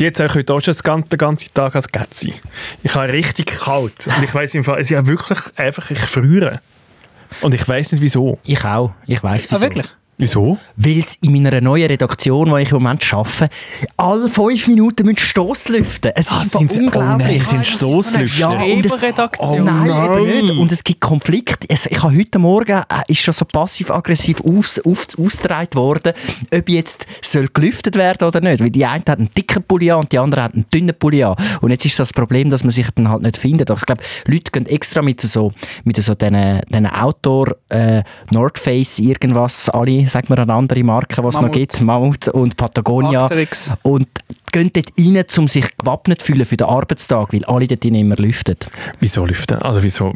zieht es euch heute auch schon den ganzen Tag als Gätzi. Ich habe richtig kalt. Und ich weiss im Fall, es ist ja wirklich einfach, ich friere. Und ich weiss nicht, wieso. Ich auch. Ich weiss, wieso. Ah, wirklich? Wieso? Weil es in meiner neuen Redaktion, wo ich im Moment arbeite, alle 5 Minuten müssen Stoss lüften. Es ist unglaublich. Sind Stoßlüfter? Ja, und es, Redaktion. nein, eben nicht. Und es gibt Konflikte. Ich habe heute Morgen ist schon so passiv-aggressiv ausgetragen worden, ob jetzt soll gelüftet werden oder nicht. Weil die eine hat einen dicken Pulli an und die andere hat einen dünnen Pulli an. Und jetzt ist das Problem, dass man sich dann halt nicht findet. Ich glaube, Leute gehen extra mit so diesen Outdoor North Face irgendwas, alle, sagen wir, eine andere Marke, die es noch gibt, Mammut und Patagonia. Arcteryx. Und gehen dort rein, um sich gewappnet zu fühlen für den Arbeitstag, weil alle dort immer lüften. Wieso lüften? Also wieso?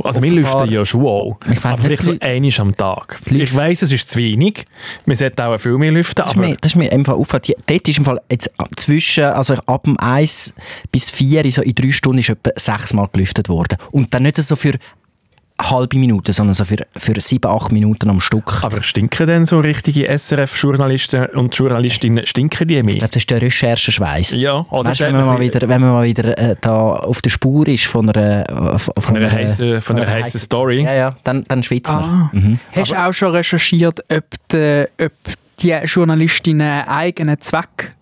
Also wir lüften ja schon auch. Aber vielleicht so einmal am Tag. Ich weiss, es ist zu wenig. Wir sollten auch viel mehr lüften. Das ist mir im Fall aufgefallen. Dort ist im Fall jetzt zwischen, also ab dem 1 bis 4, so in 3 Stunden ist etwa 6 Mal gelüftet worden. Und dann nicht so für halbe Minute, sondern so für 7-8 Minuten am Stück. Aber stinken denn so richtige SRF-Journalisten und Journalistinnen, stinken die mehr? Ich glaube, das ist der Rechercheschweiß. Ja, oder weißt, wenn man mal wieder da auf der Spur ist von einer heißen Story, ja, dann schwitzt man. Mhm. Hast du auch schon recherchiert, ob die Journalistinnen einen eigenen Zweck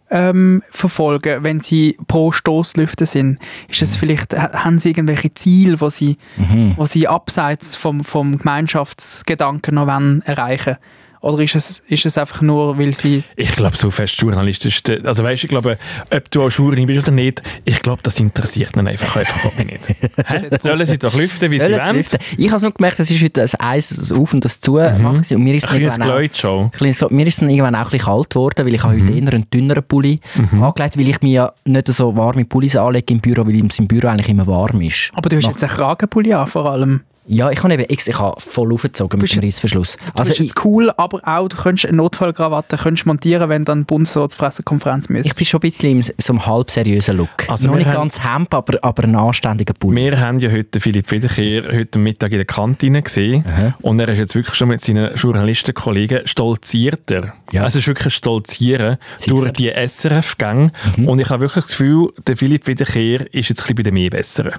verfolgen, wenn sie pro Stoßlüften sind? Ist es vielleicht, haben sie irgendwelche Ziele, wo sie abseits vom Gemeinschaftsgedanken noch erreichen wollen? Oder ist es einfach nur, weil sie... Ich glaube, so fest journalistisch... Also weißt, ich glaube, ob du auch Journalist bist oder nicht, ich glaube, das interessiert ihn einfach nicht. Sollen sie doch lüften, wie sie wollen? Ich habe es noch gemerkt, es ist heute ein Eis auf und das zu. Und mir ist mir ist dann irgendwann auch ein bisschen kalt geworden, weil ich habe heute eher einen dünneren Pulli angelegt, weil ich mir ja nicht so warme Pullis anlege im Büro, weil es im Büro eigentlich immer warm ist. Aber du hast jetzt einen Kragenpulli an, vor allem. Ja, ich habe voll aufgezogen mit dem Reissverschluss. Also ist jetzt cool, aber auch, du könntest eine Notfallkrawatte montieren, wenn dann die Bundesratspressekonferenz müsste. Ich bin schon ein bisschen in so einem halb seriösen Look. Also noch nicht ganz Hemd, aber ein anständiger Pulli. Wir haben ja heute Philipp Wiederkehr heute Mittag in der Kantine gesehen. Und er ist jetzt wirklich schon mit seinen Journalistenkollegen stolzierter. Ja. Also es ist wirklich ein Stolzieren durch die SRF-Gänge. Und ich habe wirklich das Gefühl, der Philipp Wiederkehr ist jetzt ein bisschen bei den mehr Besseren.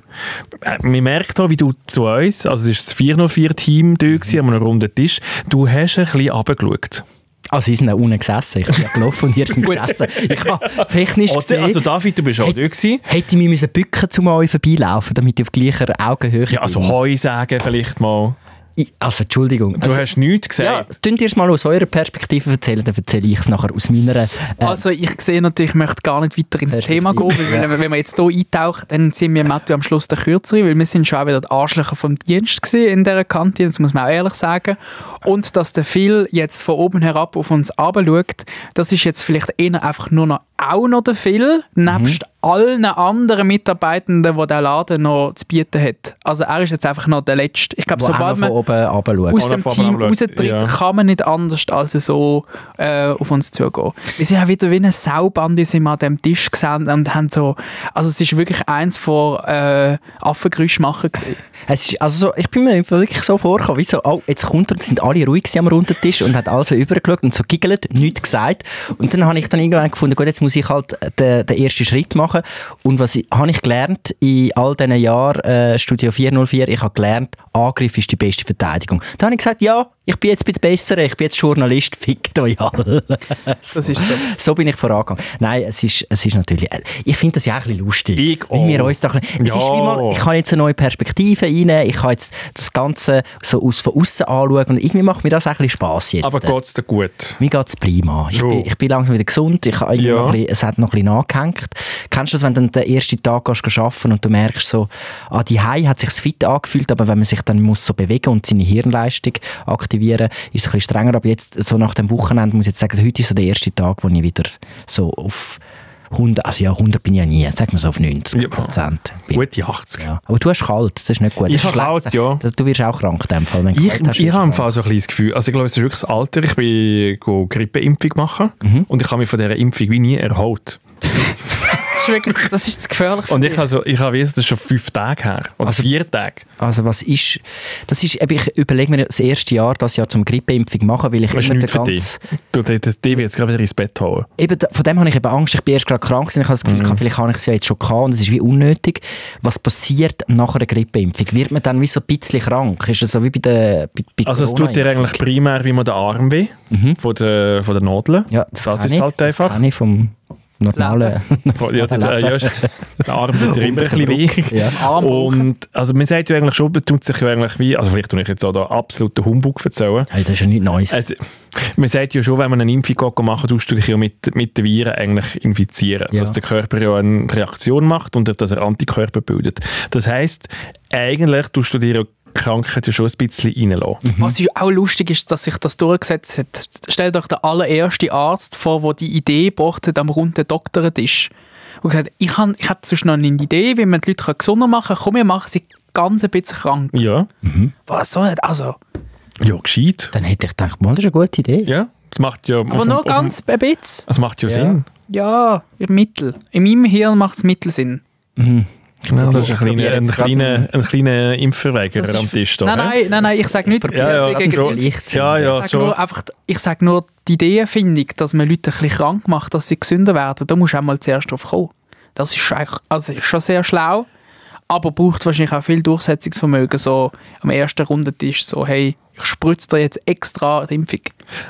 Man merkt auch, wie du zu uns, also es war das 404-Team da an einem runden Tisch. Du hast ein bisschen runtergeschaut. Also sie sind auch unten gesessen. Ich bin ja gelaufen und ihr seid gesessen. Ich habe technisch gesehen... Also David, du bist auch da gewesen. Hätte ich mich bücken müssen, um an euch vorbeilaufen, damit ich auf gleicher Augenhöhe bin. Ja, also Heu sagen vielleicht mal. Also, Entschuldigung. Du hast nichts gesagt. Ja, könnt ihr es mal aus eurer Perspektive erzählen, dann erzähle ich es nachher aus meiner... Also ich sehe natürlich, ich möchte gar nicht weiter ins Thema gehen, weil wenn wir jetzt hier eintauchen, dann sind wir Matthew am Schluss der Kürzere, weil wir sind schon auch wieder die Arschlöcher vom Dienst gewesen in dieser Kantine, das muss man auch ehrlich sagen. Und dass der Phil jetzt von oben herab auf uns runterschaut, das ist jetzt vielleicht eher einfach nur noch auch noch der Phil, nebst allen anderen Mitarbeitenden, die der Laden noch zu bieten hat. Also er ist jetzt einfach noch der Letzte. Ich glaube, sobald man aus dem Team raustritt, kann man nicht anders als so auf uns zugehen. Wir sind auch wieder wie eine Saubande sind an diesem Tisch gesessen und haben so, also es ist wirklich eins von Affengeräusch machen gewesen. Ich bin mir wirklich so vorgekommen, wie so, jetzt kommt er, sind alle ruhig am runden Tisch und hat alles so übergeschaut und so giggelt, nichts gesagt. Und dann habe ich dann irgendwann gefunden, gut, jetzt muss ich halt den ersten Schritt machen. Und was habe ich gelernt in all diesen Jahren Studio 404? Ich habe gelernt, Angriff ist die beste Verteidigung. Da habe ich gesagt, ja, ich bin jetzt bei den Besseren, ich bin jetzt Journalist, fickt euch alle. Das ist so. So bin ich vorangegangen. Nein, es ist natürlich, ich finde das ja auch ein bisschen lustig. Wie wir uns da, es ist wie mal, ich habe jetzt eine neue Perspektive rein, ich habe jetzt das Ganze so von außen anschauen und irgendwie macht mir das auch ein bisschen Spass jetzt. Aber geht es dir gut? Mir geht es prima. Ich bin langsam wieder gesund, es hat noch ein bisschen nachgehängt. Kennst du das, wenn du den ersten Tag arbeiten und du merkst so, die Hause hat sich fit angefühlt, aber wenn man sich dann muss so bewegen und seine Hirnleistung aktivieren, ist es ein bisschen strenger. Aber jetzt, so nach dem Wochenende, muss ich jetzt sagen, heute ist so der erste Tag, wo ich wieder so auf 100, also ja, 100 bin ich ja nie, sagen wir so auf 90%. Gute 80. Ja. Aber du hast kalt, das ist nicht gut. Ich habe kalt, ja. Du wirst auch krank in dem Fall. Wenn ich habe im Fall so ein kleines Gefühl, also ich glaube, es ist wirklich das Alter, ich bin Grippeimpfung machen und ich habe mich von dieser Impfung wie nie erholt. ist wirklich, das ist zu gefährlich. Und ich habe das ist schon 5 Tage her. Oder 4 Tage. Also was ist, das ist, ich überlege mir das erste Jahr, das ja zum Grippeimpfung machen, weil ich das immer ist nichts für dich. Die will jetzt gerade wieder ins Bett holen. Eben, von dem habe ich eben Angst. Ich bin erst gerade krank gewesen. Ich habe das Gefühl, vielleicht habe ich es ja jetzt schon gehabt und es ist wie unnötig. Was passiert nach einer Grippeimpfung? Wird man dann wie so ein bisschen krank? Ist das so wie bei also es tut dir eigentlich primär wie man den Arm weh von der Nadel. Ja, das ist halt einfach. Das kann ich vom normalen... der Arm tut dir immer ein bisschen weh. Ja. Und also man sagt ja eigentlich schon, man tut sich ja eigentlich wie, also vielleicht tue ich jetzt auch da absoluten Humbug erzählen. Hey, das ist ja nichts Neues. Also, man sagt ja schon, wenn man eine Impfung machen tust du dich ja mit den Viren eigentlich infizieren. Dass der Körper ja eine Reaktion macht und dass er Antikörper bildet. Das heisst, eigentlich tust du dir Krankheit ja schon ein bisschen reinlassen. Was auch lustig ist, dass sich das durchgesetzt hat. Stell dir den allerersten Arzt vor, der die Idee gebracht hat am runden Doktortisch. Und gesagt, ich hätte sonst noch eine Idee, wie man die Leute gesunder machen kann. Komm, wir machen sie ganz ein bisschen krank. Ja. Was so nicht? Also. Ja, gescheit. Dann hätte ich gedacht, das ist eine gute Idee. Ja, das macht ja... Aber nur ganz ein bisschen. Das macht ja Sinn. Ja, im Mittel. In meinem Hirn macht es Mittelsinn. Ja, das ist ein kleiner Impfverweigerer am Tisch. Nein, ich sage nicht, ich sage nur die Ideenfindung, dass man Leute ein bisschen krank macht, dass sie gesünder werden. Da musst du auch mal zuerst drauf kommen. Das ist eigentlich, also ist schon sehr schlau, aber braucht wahrscheinlich auch viel Durchsetzungsvermögen. So am ersten Rundentisch so, hey, ich spritze dir jetzt extra die Impfung.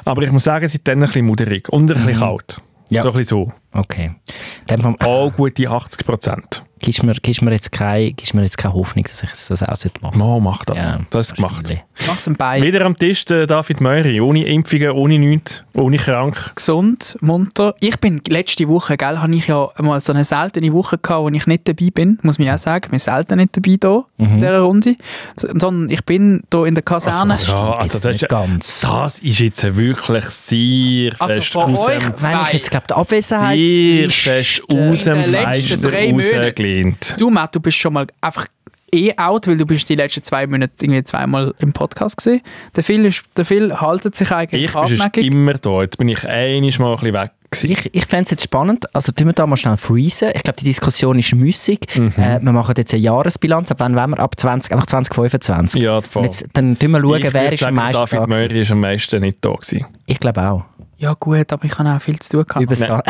Aber ich muss sagen, sie sind dann ein bisschen mudrig und ein bisschen kalt. Ja. So ein bisschen so. Okay. Auch gute 80%. Gibst mir jetzt keine Hoffnung, dass ich das auch machen sollte? Mach das. Ja, das ist gemacht. Mach's ein Bein. Wieder am Tisch der David Möri. Ohne Impfungen, ohne nichts, ohne krank. Gesund, munter. Ich bin letzte Woche, habe ich ja mal so eine seltene Woche gehabt, wo ich nicht dabei bin. Muss man auch sagen. Ich bin selten nicht dabei hier in dieser Runde. Sondern ich bin hier in der Kaserne. Das ist jetzt wirklich sehr fest wenn ich jetzt glaube, die Abwesenheit sehr fest aus dem Fenster rausgelehnt. Du, Matt, du bist schon mal einfach out, weil du bist die letzten 2 Monate irgendwie zweimal im Podcast gewesen. Der Phil haltet sich eigentlich hartnäckig. Ich bin immer da. Jetzt bin ich einiges mal ein bisschen weg gewesen. Ich fände es jetzt spannend. Also tun wir da mal schnell freezen. Ich glaube, die Diskussion ist müssig. Wir machen jetzt eine Jahresbilanz. Ab wann wollen wir? Ab 2025. Ja, voll. Jetzt, dann tun wir schauen, wer ist am meisten da. David Möri ist am meisten nicht da gewesen. Ich glaube auch. Ja gut, aber ich habe auch viel zu tun gehabt.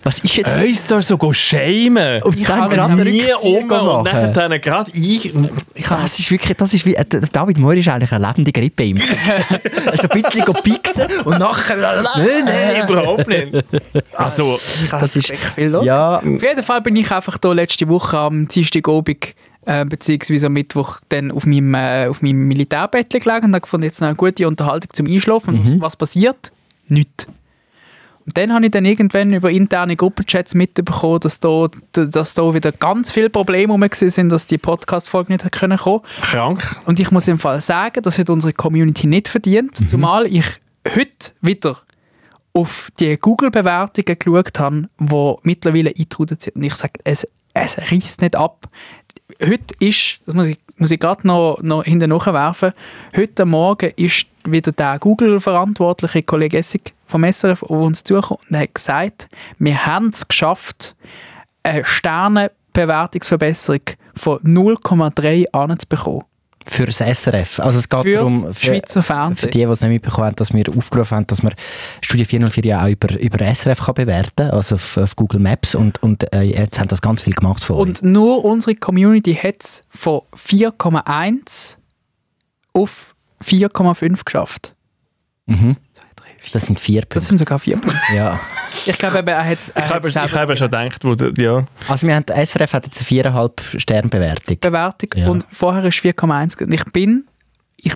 Was ist jetzt? Uns da so schämen. Und dann gerade nie und dann gerade das ist wie, David Möri ist eigentlich eine lebende Grippe. Also ein bisschen pixen und nachher... Nein, überhaupt nicht. Also, das ist echt viel los. Ja. Auf jeden Fall bin ich einfach hier letzte Woche am Dienstagabend beziehungsweise am Mittwoch dann auf meinem Militärbett gelegen und habe gefunden, jetzt noch eine gute Unterhaltung zum Einschlafen. Und was passiert? Nichts. Und dann habe ich dann irgendwann über interne Gruppenchats mitbekommen, dass da wieder ganz viele Probleme rum waren, dass die Podcast-Folge nicht kommen konnte. Krank. Und ich muss im Fall sagen, das hat unsere Community nicht verdient, zumal ich heute wieder auf die Google-Bewertungen geschaut habe, die mittlerweile eingetragen sind. Und ich sage, es reißt nicht ab. Heute ist, das muss ich gerade noch hinten nachwerfen, heute Morgen ist wieder der Google-verantwortliche Kollege Essig vom SRF auf uns zugekommen und hat gesagt, wir haben es geschafft, eine Sternenbewertungsverbesserung von 0,3 anzubekommen. Für das SRF. Also es geht darum, Schweizer Fernsehen. Für die es nicht mitbekommen haben, dass wir aufgerufen haben, dass man Studio 404 ja auch über SRF kann bewerten kann, also auf Google Maps. Und jetzt haben das ganz viel gemacht von euch. Und nur unsere Community hat es von 4,1 auf 4,5 geschafft. Das sind 4 Punkte. Das sind sogar 4 Punkte. Ja. Ich glaube, er hat Ich habe schon gedacht, ja. Also SRF hat jetzt eine 4,5 Sternbewertung. Ja. Und vorher ist 4,1. Und ich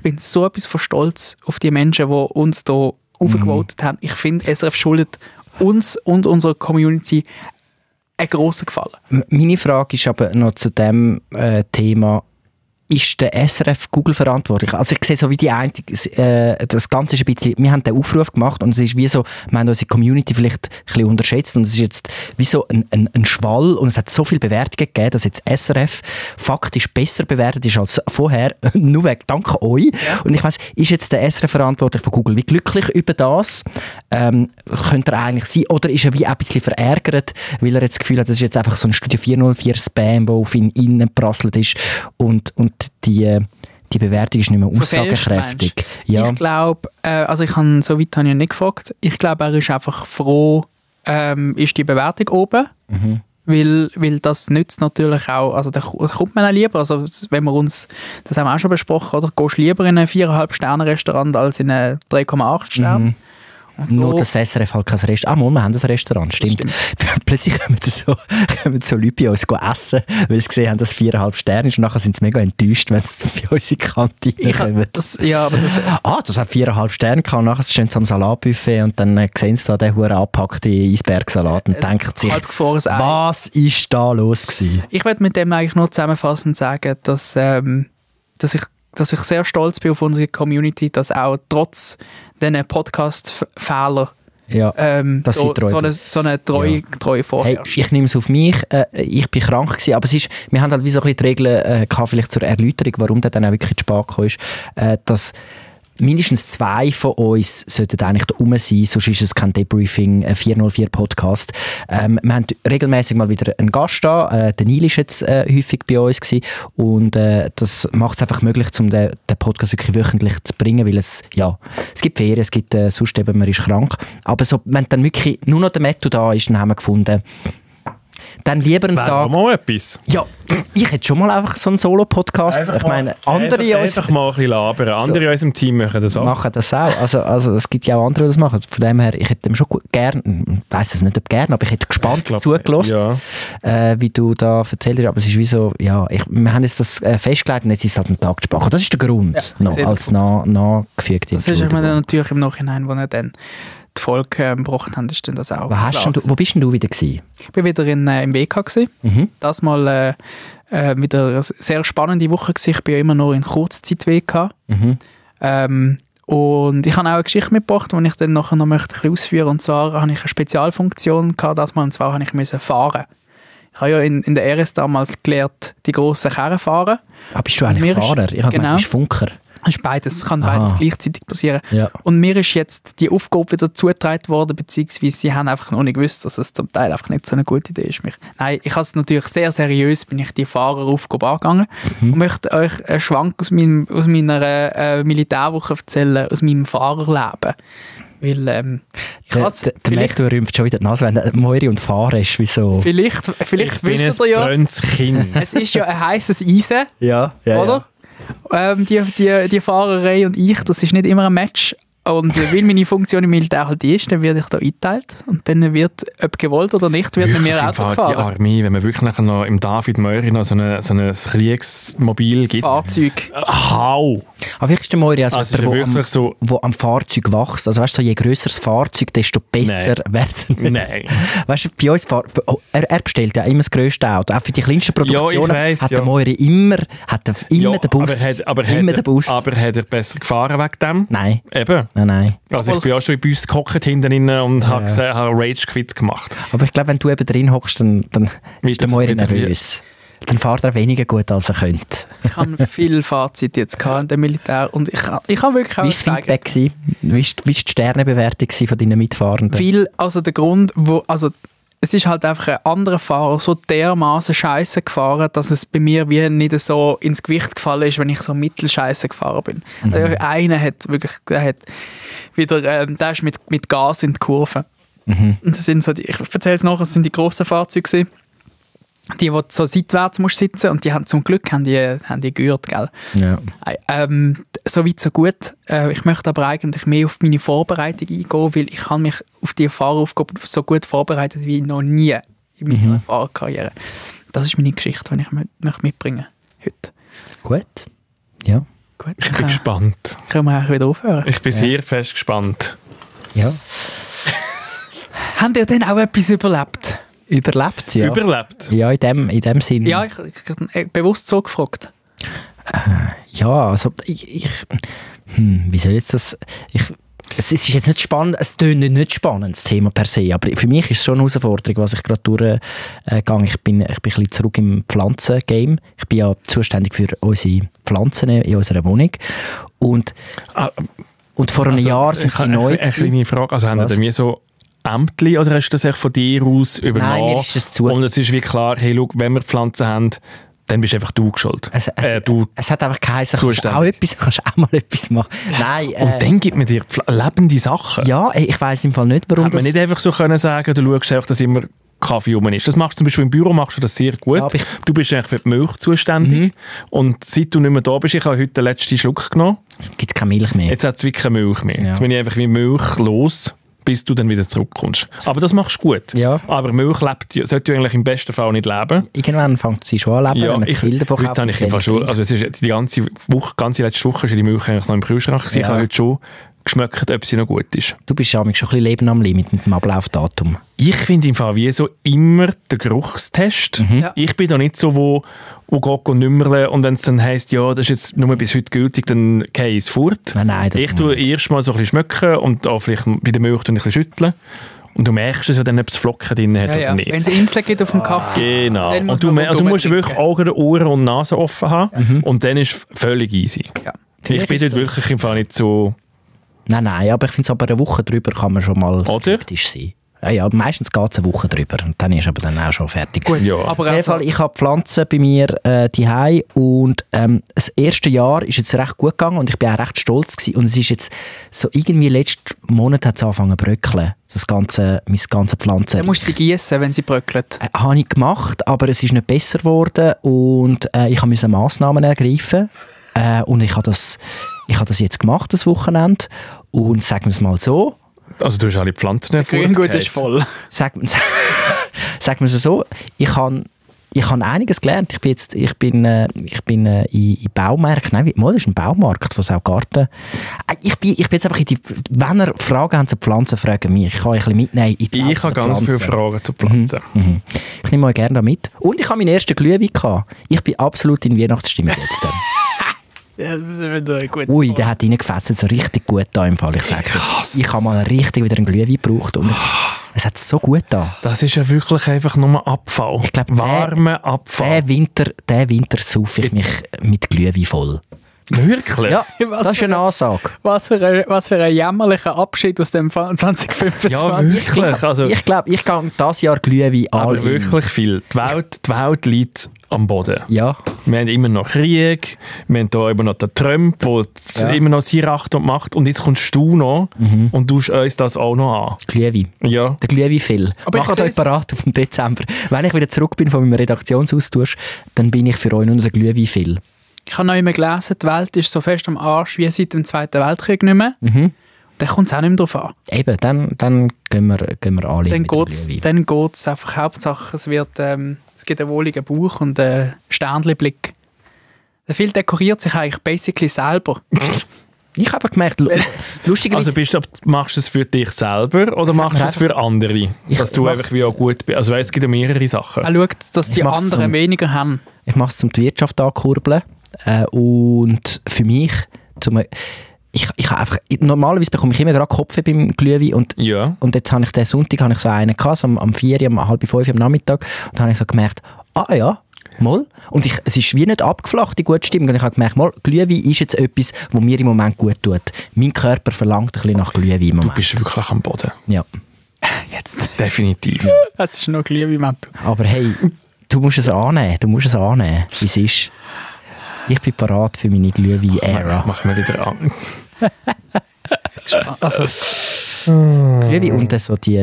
bin so etwas von stolz auf die Menschen, die uns hier aufgevotet haben. Ich finde, SRF schuldet uns und unserer Community einen grossen Gefallen. Meine Frage ist aber noch zu dem Thema, ist der SRF Google verantwortlich? Also ich sehe so wie die eine, das Ganze ist ein bisschen, wir haben den Aufruf gemacht und es ist wie so, wir haben unsere Community vielleicht ein bisschen unterschätzt und es ist jetzt wie so ein Schwall und es hat so viele Bewertungen gegeben, dass jetzt SRF faktisch besser bewertet ist als vorher, nur wegen dank euch. Ja. Und ich weiss, ist jetzt der SRF verantwortlich von Google? Wie glücklich über das könnte er eigentlich sein? Oder ist er wie ein bisschen verärgert, weil er jetzt das Gefühl hat, das ist jetzt einfach so ein Studio 404 Spam, der auf ihn reingeprasselt ist und die Bewertung ist nicht mehr aussagekräftig. Ja. Ich glaube, also ich habe so weit nicht gefragt. Ich glaube, er ist einfach froh, ist die Bewertung oben, weil das nützt natürlich auch, also da kommt man auch lieber, also wenn wir uns, das haben wir auch schon besprochen, oder? Gehst du lieber in ein 4,5 Sterne Restaurant als in ein 3,8 Sterne? So. Nur das SRF halt kein Restaurant. Wir haben ein Restaurant, stimmt. Plötzlich kommen so Leute bei uns essen, weil sie gesehen haben, dass es 4,5 Sterne ist und nachher sind sie mega enttäuscht, wenn sie bei uns in die Kantine kommen. Das hat 4,5 Sterne gehabt, nachher stehen sie am Salatbuffet und dann sehen sie da den huren abgepackten Eisbergsalat und denken sich, was ist da los gewesen? Ich möchte mit dem eigentlich nur zusammenfassend sagen, dass ich sehr stolz bin auf unsere Community, dass auch trotz diesen Podcast-Fehlern dass sie treu so eine treue vorherrscht. Hey, ich nehme es auf mich. Ich bin krank gewesen, aber wir haben halt wie so ein bisschen die Regeln gehabt, vielleicht zur Erläuterung, warum der dann auch wirklich zu spät gekommen ist, dass mindestens 2 von uns sollten eigentlich da rum sein, sonst ist es kein Debriefing, 404 Podcast. Wir haben regelmäßig mal wieder einen Gast da. Der Neil ist jetzt häufig bei uns gewesen. Und das macht es einfach möglich, um den Podcast wirklich wöchentlich zu bringen, weil es gibt Ferien, es gibt sonst eben, man ist krank. Aber so, wenn dann wirklich nur noch der Metto da ist, dann haben wir gefunden, dann lieber einen Tag... mal etwas. Ja, ich hätte schon mal einfach so einen Solo-Podcast. Ich meine, andere... Einfach mal ein bisschen labern. Andere in unserem Team machen das auch. Machen das auch. Also es gibt ja auch andere, die das machen. Von dem her, ich hätte dem schon gerne, ich weiss es nicht, ob gerne, aber ich hätte gespannt zugelassen, wie du da erzählt hast. Aber es ist wie so, wir haben jetzt das festgelegt und jetzt ist es halt ein Tag gesprochen. Das ist der Grund, als nachgefügt. Das ist natürlich im Nachhinein, wo er dann die Folge gebracht haben, ist dann das auch. Wo bist denn du wieder gewesen? Ich war wieder im WK gewesen. Das mal wieder eine sehr spannende Woche gewesen. Ich bin ja immer noch in Kurzzeit WK. Und ich habe auch eine Geschichte mitgebracht, die ich dann nachher noch möchte ein bisschen ausführen. Und zwar hatte ich eine Spezialfunktion gehabt, das mal, und zwar musste ich fahren. Ich habe ja in der RS damals gelernt, die grossen Karren fahren. Bist du eigentlich Fahrer? Ich habe gemeint, du bist Funker. Das ist beides, kann beides gleichzeitig passieren. Ja. Und mir ist jetzt die Aufgabe wieder zugetragen worden, beziehungsweise sie haben einfach noch nicht gewusst, dass es zum Teil einfach nicht so eine gute Idee ist. Nein, ich habe es natürlich sehr seriös, bin ich die Fahreraufgabe angegangen und möchte euch einen Schwank aus meiner Militärwoche erzählen, aus meinem Fahrerleben. Weil, der Metto rümpft schon wieder die Nase, wenn der Moiri und Fahren ist. Wieso? Vielleicht wisst ihr ja, es ist ja ein heisses Eisen, oder? Die Fahrerei und ich, das ist nicht immer ein Match. Und weil meine Funktion im Militär halt ist, dann werde ich da eingeteilt. Und dann wird, ob gewollt oder nicht, wird mit mir Auto gefahren. Die Armee, wenn man wirklich nachher noch im David Moiri noch so ein Kriegsmobil gibt. Fahrzeug. Hau! Aber vielleicht ist der Moiri also wo am Fahrzeug wächst. Also weißt du, je grösser das Fahrzeug, desto besser werden. Nein. Weißt du, bei uns er bestellt ja immer das grösste Auto. Auch für die kleinsten Produktionen hat der Moiri immer den Bus. Aber hat er besser gefahren wegen dem? Nein. Eben. Nein. Also ich bin auch schon bei uns gehockt hinten und habe Rage-Quit gemacht. Aber ich glaube, wenn du eben drin hockst, dann ist der Moiri nervös. Dann fährt er weniger gut, als er könnte. Ich habe viel Fazit jetzt in dem Militär und ich habe wirklich auch wie war das Feedback? Wie war die Sternebewertung von deinen Mitfahrenden? Der Grund, es ist halt einfach ein anderer Fahrer so dermaßen scheiße gefahren, dass es bei mir wie nicht so ins Gewicht gefallen ist, wenn ich so mittelscheiße gefahren bin. Einer hat wirklich, der ist mit Gas in die Kurve. Und das sind so ich erzähle es nachher, das sind die grossen Fahrzeuge gewesen. Die so seitwärts musst sitzen und die haben zum Glück haben die gehört, gell? Ja. So weit, so gut. Ich möchte aber eigentlich mehr auf meine Vorbereitung eingehen, weil ich habe mich auf die Fahreraufgabe so gut vorbereitet wie noch nie in meiner Fahrerkarriere. Das ist meine Geschichte, die ich möchte mitbringen heute. Gut. Ja. Gut. Ich bin gespannt. Können wir eigentlich wieder aufhören? Ich bin sehr fest gespannt. Ja. Habt ihr denn auch etwas überlebt? Überlebt, ja. Überlebt? Ja, in dem Sinn. Ja, ich bewusst so gefragt. Ja, also wie soll ich das... Es ist jetzt nicht spannend, es tönt nicht spannend, das Thema per se, aber für mich ist es schon eine Herausforderung, was ich gerade durchgehe. Ich bin ein bisschen zurück im Pflanzengame. Ich bin ja zuständig für unsere Pflanzen in unserer Wohnung. Und vor einem Jahr sind sie neu. Eine kleine Frage, also haben Sie so Ämtli oder hast du das echt von dir aus übernommen? Nein, mir ist das zu. Und es ist wie klar, hey, schau, wenn wir Pflanzen haben, dann bist einfach du schuld. Es hat einfach geheißen, kannst auch mal etwas machen. Nein, und dann gibt man dir lebende Sachen. Ja, ich weiss im Fall nicht, warum das... Hat man nicht einfach so können sagen, du schaust einfach, dass immer Kaffee rum ist. Das machst du zum Beispiel im Büro, machst du das sehr gut. Ja, du bist eigentlich für die Milch zuständig. Und seit du nicht mehr da bist, ich habe heute den letzten Schluck genommen. Gibt es keine Milch mehr? Jetzt hat es wirklich keine Milch mehr. Ja. Jetzt bin ich einfach wie Milch los, bis du dann wieder zurückkommst. Aber das machst du gut. Ja. Aber Milch sollte eigentlich im besten Fall nicht leben. Irgendwann fängt sie schon an leben, wenn man zu viel davon kauft. Heute habe ich schon, also es ist die ganze letzte Woche ist die Milch eigentlich noch im Kühlschrank. Ja. Ich habe heute schon geschmeckt, ob sie noch gut ist. Du bist ja schon ein bisschen Leben am Limit mit dem Ablaufdatum. Ich finde im Fall wie so immer den Geruchstest. Ja. Ich bin da nicht so, wo geht und nümmerle und wenn es dann heisst, ja, das ist jetzt nur bis heute gültig, dann gehe ich es fort. Nein, ich tue erst mal so ein bisschen schmecken und auch vielleicht bei der Milch ein bisschen schütteln. Und du merkst es ja dann, ob es Flocken drin hat oder nicht. Wenn es Inseln gibt auf dem Kaffee. Genau. Und du musst wirklich Augen, Ohren und Nase offen haben. Und dann ist es völlig easy. Ja. Ich bin dort wirklich im Fall nicht so... Nein, aber ich finde es aber eine Woche drüber kann man schon mal skeptisch sein. Ja, meistens geht es eine Woche drüber und dann ist aber dann auch schon fertig. Gut, ja. Aber auf jeden Fall, ich habe Pflanzen bei mir daheim und das erste Jahr ist jetzt recht gut gegangen und ich bin auch recht stolz gewesen. Und es ist jetzt so irgendwie letzten Monat hat es angefangen zu bröckeln. Meine ganze Pflanze. Dann musst du sie gießen, wenn sie bröckelt. Habe ich gemacht, aber es ist nicht besser geworden und ich musste Massnahmen ergreifen und ich habe das jetzt gemacht, das Wochenende. Und sagen wir es mal so. Also du hast alle Pflanzen erfunden. Grüngut ist voll. Sagen wir es so, ich habe einiges gelernt. Ich bin in Baumärkten, nein, das ist ein Baumarkt von Saugarten. Ich bin jetzt einfach wenn ihr Fragen habt zu Pflanzen, fragen mich. Ich kann euch ein bisschen mitnehmen in die Welt Ich habe ganz viele Fragen zu Pflanzen. Ich nehme euch gerne da mit. Und ich habe meinen ersten Glühwein gehabt. Ich bin absolut in Weihnachtsstimmung jetzt. Ja, das ist wieder gut. Ui, der hat reingefetzt, so richtig gut da im Fall. Ich sage das. Ich habe mal richtig wieder einen Glühwein gebraucht und es hat so gut da. Das ist ja wirklich einfach nur Abfall. Ich glaube, warmer Abfall. Den Winter saufe ich mich mit Glühwein voll. Wirklich? Ja, das ist eine Ansage. Was für ein jämmerlicher Abschied aus dem 2025. Ja, wirklich. Also, ich glaube, ich gehe dieses Jahr Glühwein an. Aber wirklich viel. Die Welt liegt am Boden. Ja. Wir haben immer noch Krieg, wir haben hier immer noch den Trump, der immer noch sein Recht macht. Und jetzt kommst du noch und tust uns das auch noch an. Glühwein. Ja. Der Glühwein viel. Macht euch parat auf den Dezember. Wenn ich wieder zurück bin von meinem Redaktionsaustausch, dann bin ich für euch nur der Glühwein viel. Ich habe noch immer gelesen, die Welt ist so fest am Arsch wie seit dem Zweiten Weltkrieg nicht mehr. Dann kommt es auch nicht mehr drauf an. Eben, dann gehen wir alle Dann geht es einfach, Hauptsache es gibt einen wohligen Bauch und einen Sternchen-Blick. Der Film dekoriert sich eigentlich basically selber. Ich habe einfach gemerkt, lustigerweise... Also machst du es für dich selber oder machst du es für andere? Dass du einfach wie auch gut bist. Also es gibt ja mehrere Sachen. Er schaut, dass die anderen weniger haben. Ich mache es, um die Wirtschaft anzukurbeln. Und für mich... Ich einfach, normalerweise bekomme ich immer gerade Kopf beim Glühwein und jetzt habe ich den Sonntag so einen gehabt, so um 4 Uhr, um 4:30 am Nachmittag und dann habe ich so gemerkt, mal. Und es ist wie nicht abgeflacht, die gute Stimmung. Und ich habe gemerkt, mal, Glühwein ist jetzt etwas, was mir im Moment gut tut. Mein Körper verlangt ein bisschen nach Glühwein im Moment. Du bist wirklich am Boden. Ja. Jetzt. Definitiv. Es ist noch Glühwein. Aber hey, du musst es annehmen, wie es ist. Ich bin parat für meine Glühwein-Ära. Machen wir wieder an. Glühwein und so die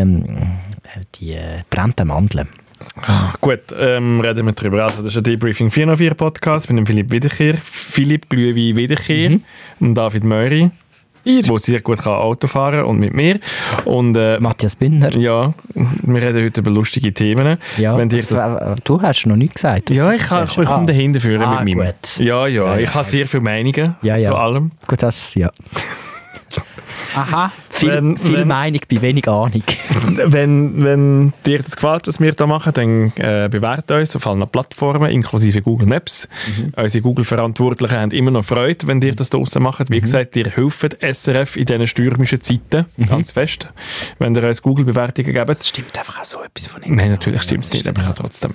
brennenden Mandeln. Gut, reden wir darüber. Also, das ist ein Debriefing 404 Podcast mit dem Philipp Wiederkehr, Philipp Glühwein Wiederkehr und David Möri, der sehr gut Auto fahren kann und mit mir. Und Matthias Bündner. Ja, wir reden heute über lustige Themen. Ja, du hast noch nichts gesagt. Ja, ich komme dahinter führen mit meinem. Gut. Ja, ich habe sehr viele Meinungen zu allem. Gut, das, ja. Aha. Viel Meinung bei wenig Ahnung. Wenn dir das gefällt, was wir hier machen, dann bewertet uns auf allen Plattformen, inklusive Google Maps. Unsere Google-Verantwortlichen haben immer noch Freude, wenn ihr das draussen macht. Wie gesagt, ihr helft SRF in diesen stürmischen Zeiten ganz fest, wenn ihr uns Google-Bewertungen gebt. Das stimmt einfach auch so etwas von ihnen. Nein, natürlich stimmt es nicht, aber ich habe trotzdem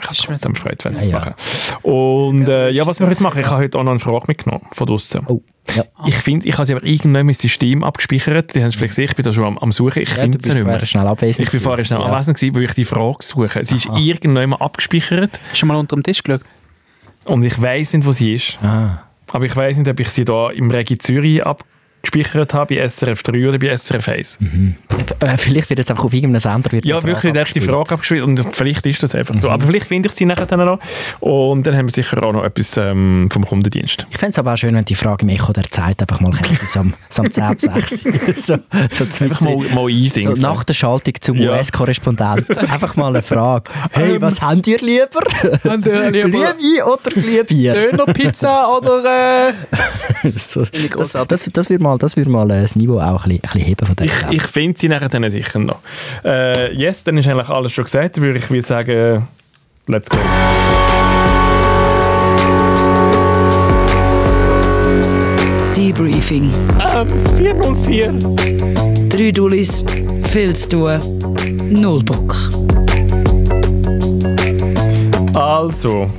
Freude, wenn sie es machen. Und was wir heute machen, ich habe heute auch noch eine Frage mitgenommen von draussen. Oh. Ja. Ich finde, ich habe sie aber irgendwann im System abgespeichert. Die haben es vielleicht gesehen, ich bin da schon am Suchen. Ich finde sie nicht mehr. Ich bin vorher schnell abwesend gewesen, weil ich die Frage suche. Sie ist irgendwann mal abgespeichert. Hast du mal unter dem Tisch geschaut? Und ich weiss nicht, wo sie ist. Aber ich weiss nicht, ob ich sie da im Regi Zürich abgespeichert habe, bei SRF 3 oder bei SRF 1. Vielleicht wird jetzt einfach auf irgendeinem Sender ja, wirklich die Frage abgespielt und vielleicht ist das einfach so. Aber vielleicht finde ich sie nachher dann noch. Und dann haben wir sicher auch noch etwas vom Kundendienst. Ich fände es aber auch schön, wenn die Frage im Echo der Zeit einfach mal so am 10 ab 6 so einfach mal eindingsen. So nach der Schaltung zum US-Korrespondent. Einfach mal eine Frage. Hey, was habt ihr lieber? Glühwein oder Glühbier? Döner-Pizza oder... Das würde mal das Niveau auch ein bisschen heben von der Ich finde sie nachher dann sicher noch. Yes, dann ist eigentlich alles schon gesagt. Würde ich sagen, let's go. Debriefing. 404. 3 Dullis, viel zu tun, 0 Bock. Also.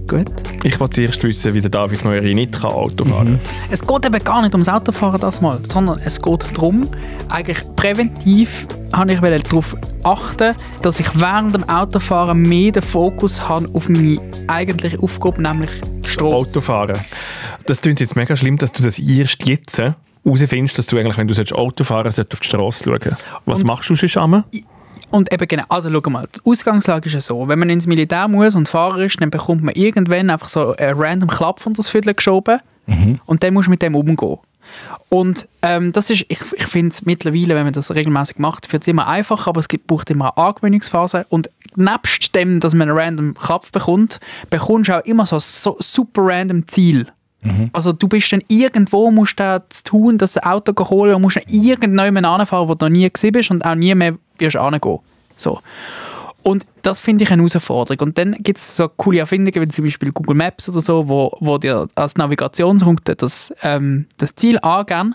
Gut. Ich wollte zuerst wissen, wie der David Neueri nicht Auto fahren kann. Es geht eben gar nicht ums Autofahren das mal, sondern es geht darum, eigentlich präventiv habe ich darauf achten, dass ich während dem Autofahren mehr den Fokus habe auf meine eigentliche Aufgabe, nämlich die Strasse. Autofahren. Das klingt jetzt mega schlimm, dass du das erst jetzt herausfindest, dass du eigentlich, wenn du Auto fahren solltest, auf die Strasse schauen. Was machst du schon? Und eben genau, also schau mal, die Ausgangslage ist ja so, wenn man ins Militär muss und Fahrer ist, dann bekommt man irgendwann einfach so einen random Klapp von das Viertel geschoben und dann musst du mit dem umgehen. Und das ist, ich finde es mittlerweile, wenn man das regelmäßig macht, wird es immer einfacher, aber es braucht immer eine Angewöhnungsphase und nebst dem, dass man einen random Klapp bekommst du auch immer so super random Ziel. Also du bist dann irgendwo, musst du zu tun, das Auto holen und musst dann irgendjemanden anfahren, wo du noch nie gewesen bist und auch nie mehr wirst hingehen. So. Und das finde ich eine Herausforderung. Und dann gibt es so coole Erfindungen, wie zum Beispiel Google Maps oder so, wo dir als Navigationsroute das Ziel angeben.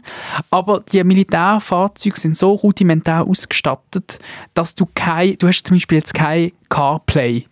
Aber die Militärfahrzeuge sind so rudimentär ausgestattet, dass du hast zum Beispiel jetzt kein CarPlay.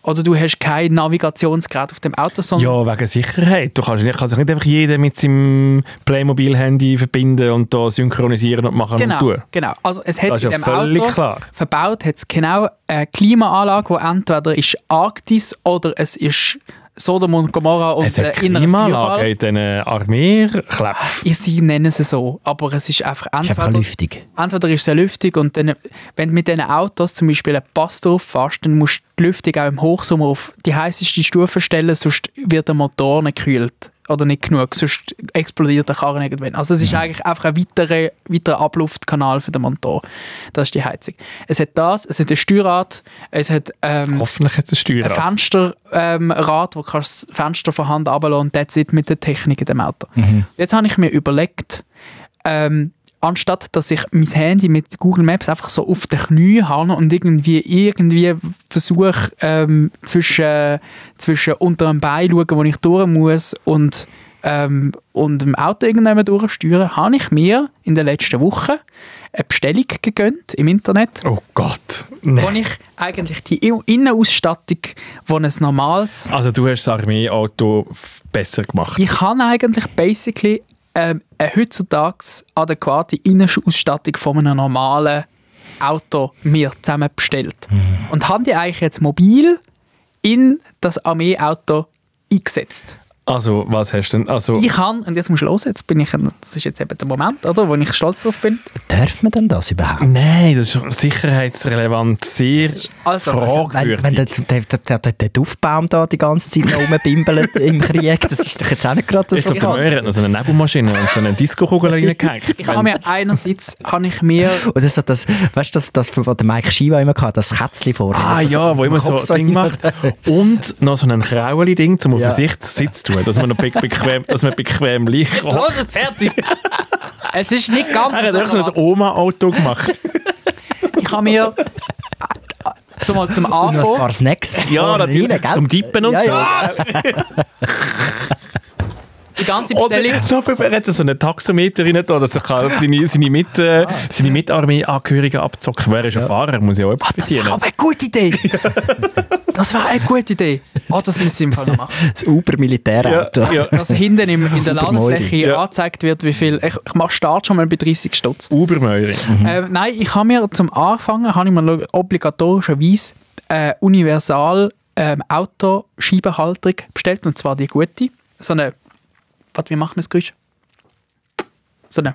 Oder du hast kein Navigationsgerät auf dem Auto, sondern... Ja, wegen Sicherheit. Du kannst sich nicht einfach jeder mit seinem Playmobil-Handy verbinden und da synchronisieren und machen und tun. Genau. Also es hat das in ist dem völlig Auto klar. Verbaut hat es genau eine Klimaanlage, die entweder ist Arktis oder es ist Sodom und Gomorra und es hat innere Klimaanlage in diesen Armeerklepp. Sie nennen es so, aber es ist einfach lüftig. Entweder ist es lüftig und dann, wenn du mit diesen Autos zum Beispiel einen Pass drauf fährst, dann musst du die Lüftung auch im Hochsommer auf die heisseste Stufe stellen, sonst wird der Motor nicht gekühlt. Oder nicht genug, sonst explodiert der Karren irgendwann. Also es ist eigentlich einfach ein weiterer Abluftkanal für den Motor. Das ist die Heizung. Es hat ein Steuerrad, es hat hoffentlich hat es ein Steuerrad. Ein Fensterrad, wo du das Fenster von Hand runterlassen und that's it mit der Technik in dem Auto. Jetzt habe ich mir überlegt, anstatt dass ich mein Handy mit Google Maps einfach so auf den Knie habe und irgendwie versuche, zwischen unter einem Bein schauen, wo ich durch muss und dem Auto irgendwann durchsteuern, habe ich mir in den letzten Wochen eine Bestellung gegönnt im Internet. Oh Gott, nee. Wo ich eigentlich die Innenausstattung, wo ein normales... Also du hast das Armeeauto besser gemacht. Ich habe eigentlich basically eine heutzutage adäquate Innenausstattung von einem normalen Auto mir zusammen bestellt. Und habe die eigentlich jetzt mobil in das Armeeauto eingesetzt. Also, was hast du denn? Also ich habe, und jetzt musst du hören, das ist jetzt eben der Moment, oder, wo ich stolz drauf bin. Darf man denn das überhaupt? Nein, das ist sicherheitsrelevant, sehr fragwürdig. Wenn der Duftbaum da die ganze Zeit noch rumbimbelt im Krieg, das ist doch jetzt auch nicht gerade so. Ich glaube, der Neuer hat noch so eine Nebelmaschine und so eine Disco-Kugel reingehängt. Ich habe mir einerseits, Oder so das, weißt du, das von der Mike Shiva immer hatte, das Kätzchen vorne. Ah ja, wo immer so ein Ding macht. Und noch so ein Krauli-Ding, um auf den Sitz zu tun. Dass man bequem liegt. Jetzt los, fertig! Es ist nicht ganz Er hat wirklich so ein Oma-Auto gemacht. Ich habe mir zum Und noch ein Anfang... paar Snacks. Ja, natürlich. natürlich. Zum Dippen und so. Die ganze Bestellung... Er hat so einen Taxometer rein, dass er kann seine Mitarmee-Angehörigen abzocken. Wer ist ein Fahrer? Muss ja auch etwas Das wäre verdienen. aber eine gute Idee. Das wäre eine gute Idee. Das müssen wir im Fall noch machen. Das Uber-Militärauto. Ja. Dass hinten in der Ladefläche Ja. angezeigt wird, wie viel... Ich mache Start schon mal bei 30 Stutz. Ubermäure. Nein, ich habe mir zum Anfangen obligatorischerweise universal Autoscheibenhalterung bestellt, und zwar die gute. So eine... Wie machen wir das Geräusch? So eine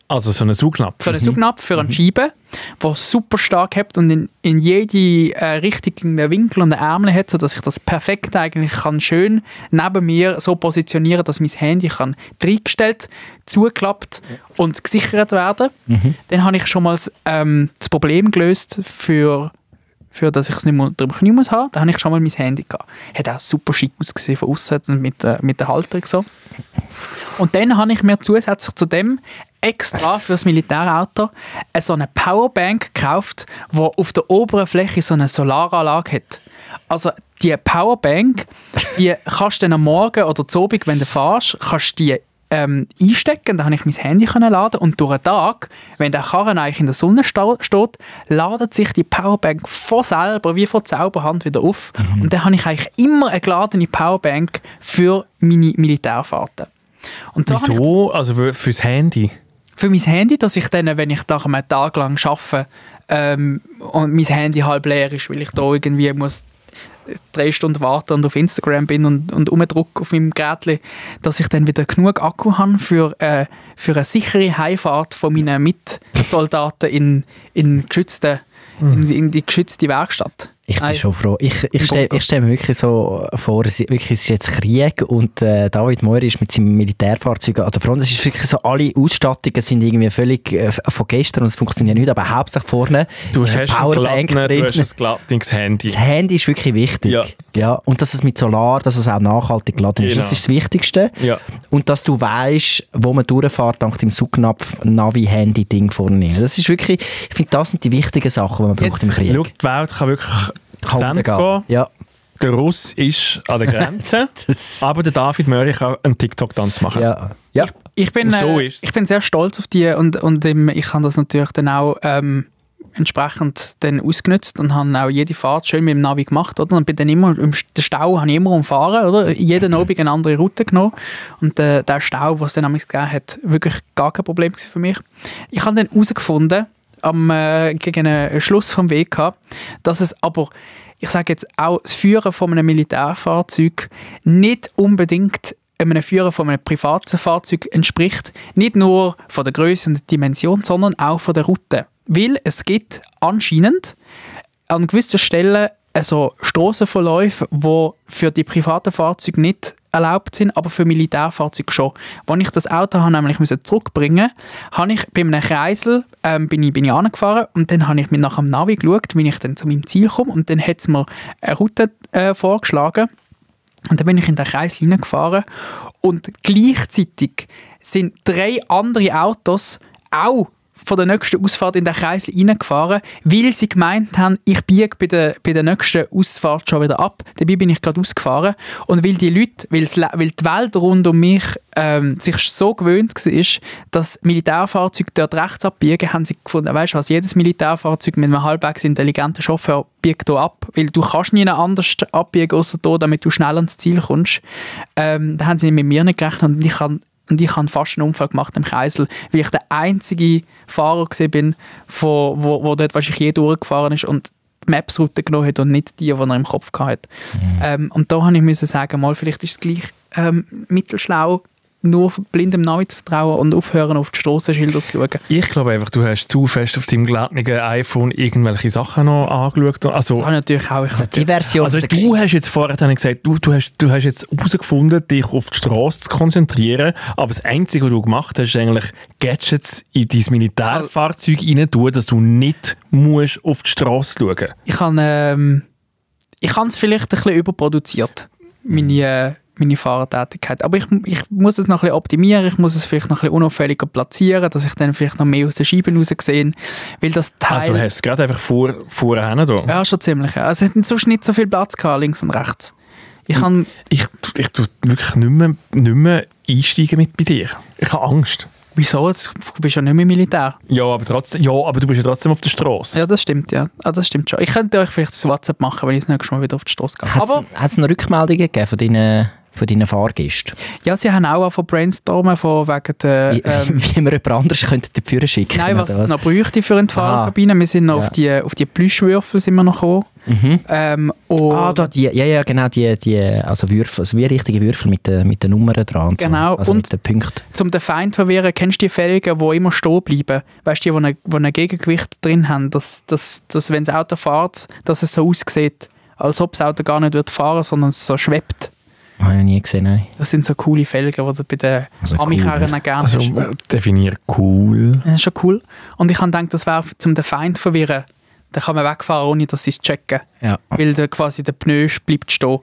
Also einen Saugnapf. so einen Saugnapf für eine Scheibe, der super stark hebt und in jede richtigen Winkel und Ärmel hat, sodass ich das perfekt eigentlich kann schön neben mir so positionieren, dass mein Handy kann reingestellt, zugeklappt und gesichert werden. Dann habe ich schon mal das Problem gelöst, für dass ich es nicht mehr unter dem Knie muss haben. Da habe ich schon mal mein Handy gehabt. Hat auch super schick ausgesehen von außen mit der Halterung so. Und dann habe ich mir zusätzlich zu dem extra für das Militärauto so eine Powerbank gekauft, die auf der oberen Fläche so eine Solaranlage hat. Also die Powerbank, die kannst du dann am Morgen oder zu Abend, wenn du fährst, kannst du die einstecken, dann habe ich mein Handy laden und durch den Tag, wenn der Karren eigentlich in der Sonne steht, ladet sich die Powerbank von selber, wie von Zauberhand wieder auf. Und dann habe ich eigentlich immer eine geladene Powerbank für meine Militärfahrten. Und so habe ich Wieso? Also fürs Handy? für mein Handy, dass ich dann, wenn ich nach einem Tag lang arbeite und mein Handy halb leer ist, weil ich da irgendwie muss 3 Stunden warten und auf Instagram bin und rumdrucke auf meinem Gerät, dass ich dann wieder genug Akku habe für eine sichere Heimfahrt von meinen Mitsoldaten in die geschützte Werkstatt. Ich bin schon froh. Ich stelle mir wirklich so vor, es ist jetzt Krieg und David Moir ist mit seinem Militärfahrzeug an der Front. Es ist wirklich so, alle Ausstattungen sind irgendwie völlig von gestern und es funktioniert nicht, aber hauptsächlich vorne Du ist eine hast Powerbank drin. ein glattes Handy. Das Handy ist wirklich wichtig. Ja. Und dass es mit Solar, dass es auch nachhaltig geladen ist. Genau. Das ist das Wichtigste. Ja. Und dass du weißt, wo man durchfährt, dank dem Saugnapf-Navi-Handy-Ding vorne. Das ist wirklich, ich finde, das sind die wichtigen Sachen, die man braucht im Krieg. Schau, die Welt kann wirklich Kann zu Ende untergehen. gehen. Ja. Der Russ ist an der Grenze, aber der David Möri kann einen TikTok-Tanz machen. Ja. Ja. Ich bin, Und so ist's. ich bin sehr stolz auf die und ich habe das natürlich dann auch entsprechend dann ausgenutzt und habe auch jede Fahrt schön mit dem Navi gemacht, oder? Und bin dann immer, den Stau habe ich immer umfahren, oder? Jeden Abend eine andere Route genommen und der Stau, den es dann gegeben hat, wirklich gar kein Problem gewesen für mich. Ich habe dann herausgefunden, gegen den Schluss vom Weg gehabt, dass es aber, ich sage jetzt auch, das Führen von einem Militärfahrzeug nicht unbedingt einem Führen von einem privaten Fahrzeug entspricht. Nicht nur von der Größe und der Dimension, sondern auch von der Route. Weil es gibt anscheinend an gewissen Stellen also Strassenverläufe, die für die privaten Fahrzeuge nicht erlaubt sind, aber für Militärfahrzeuge schon. Als ich das Auto nämlich zurückbringen musste, habe ich bei einem Kreisel bin ich angefahren und dann habe ich mir nach dem Navi geschaut, wie ich dann zu meinem Ziel komme und dann hat es mir eine Route vorgeschlagen und dann bin ich in den Kreisel hineingefahren und gleichzeitig sind 3 andere Autos auch von der nächsten Ausfahrt in den Kreisel reingefahren, weil sie gemeint haben, ich biege bei der nächsten Ausfahrt schon wieder ab. Dabei bin ich gerade ausgefahren. Und weil die Leute, weil die Welt rund um mich sich so gewöhnt war, dass Militärfahrzeuge dort rechts abbiegen, haben sie gefunden, weißt du was, jedes Militärfahrzeug mit einem halbwegs intelligenten Chauffeur biegt hier ab, weil du kannst nie anders abbiegen, außer hier, damit du schnell ans Ziel kommst. Da haben sie mit mir nicht gerechnet und ich habe fast einen Unfall gemacht im Kreisel, weil ich der einzige Fahrer bin, wo dort wahrscheinlich je durchgefahren ist und die Maps-Route genommen hat und nicht die er im Kopf hatte. Und da musste ich sagen, mal, vielleicht ist es gleich mittelschlau, nur blind dem Navi zu vertrauen und aufhören, auf die Strassenschilder zu schauen. Ich glaube einfach, du hast zu fest auf deinem geladenen iPhone irgendwelche Sachen noch angeschaut. Also, Das habe ich natürlich auch. Die Version also du hast jetzt vorher dann gesagt, du hast jetzt herausgefunden, dich auf die Straße zu konzentrieren, aber das Einzige, was du gemacht hast, ist eigentlich Gadgets in dein Militärfahrzeug rein tun, dass du nicht musst auf die Straße schauen musst. Ich habe es vielleicht ein bisschen überproduziert, meine meine Fahrertätigkeit. Aber ich muss es noch ein bisschen optimieren, ich muss es vielleicht noch ein bisschen unauffälliger platzieren, dass ich dann vielleicht noch mehr aus den Scheiben raussehe, weil das Teil... Also hast du es gerade einfach vorher da? Ja, schon ziemlich. Ja. Also es hat sonst nicht so viel Platz gehabt, links und rechts. Ich tue wirklich nicht mehr einsteigen mit bei dir. Ich habe Angst. Wieso? Du bist ja nicht mehr Militär. Ja, aber du bist ja trotzdem auf der Straße. Ja, das stimmt, ja. Das stimmt schon. Ich könnte euch vielleicht das WhatsApp machen, wenn ich das nächste Mal wieder auf die Straße gehe. Hat es noch Rückmeldungen gegeben von deinen Fahrgästen? Ja, sie haben auch von brainstormen, von wegen der... Wie wir jemand anderes könnte dafür schicken. Nein, was es noch bräuchte für eine Fahrerkabine. Wir sind noch auf die Plüschwürfel sind wir noch gekommen. Mhm. Genau, die also Würfel, also wie richtige Würfel mit den Nummern dran. Genau, so. Also und mit den Punkten. Zum den Feind zu verwehren, kennst du die Felgen, die immer stehen bleiben? Weißt du, die ein Gegengewicht drin haben, dass wenn das Auto fährt, dass es so aussieht, als ob das Auto gar nicht fahren wird, sondern es so schwebt. Habe ich nie gesehen, nein. Das sind so coole Felgen, die du bei den Ami-Karren gerne hast. Definier cool. Das ist schon cool. Und ich habe gedacht, das wäre zum den Feind zu verwirren. Dann kann man wegfahren, ohne dass sie es checken. Ja. Weil quasi der Pneu bleibt stehen.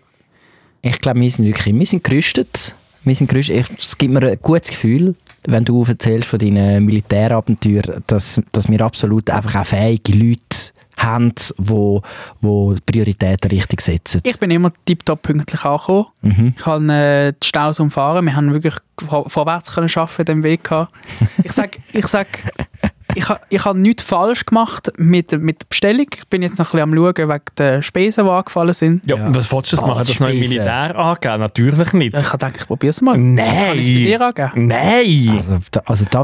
Ich glaube, wir sind gerüstet. Es gibt mir ein gutes Gefühl, wenn du erzählst von deinen Militärabenteuern, dass wir absolut einfach auch fähige Leute haben, die Prioritäten richtig setzen. Ich bin immer tiptop pünktlich angekommen. Mhm. Ich habe die Staus umfahren. Wir haben wirklich vorwärts können arbeiten, den Weg gehabt. Ich habe nichts falsch gemacht mit der Bestellung. Ich bin jetzt noch ein bisschen am Schauen wegen der Spesen, die angefallen sind. Ja, und was wolltest du machen? Das noch im Militär angeben? Natürlich nicht. Ich habe gedacht, ich probiere es mal. Nein! Kann ich es bei dir angeben? Nein!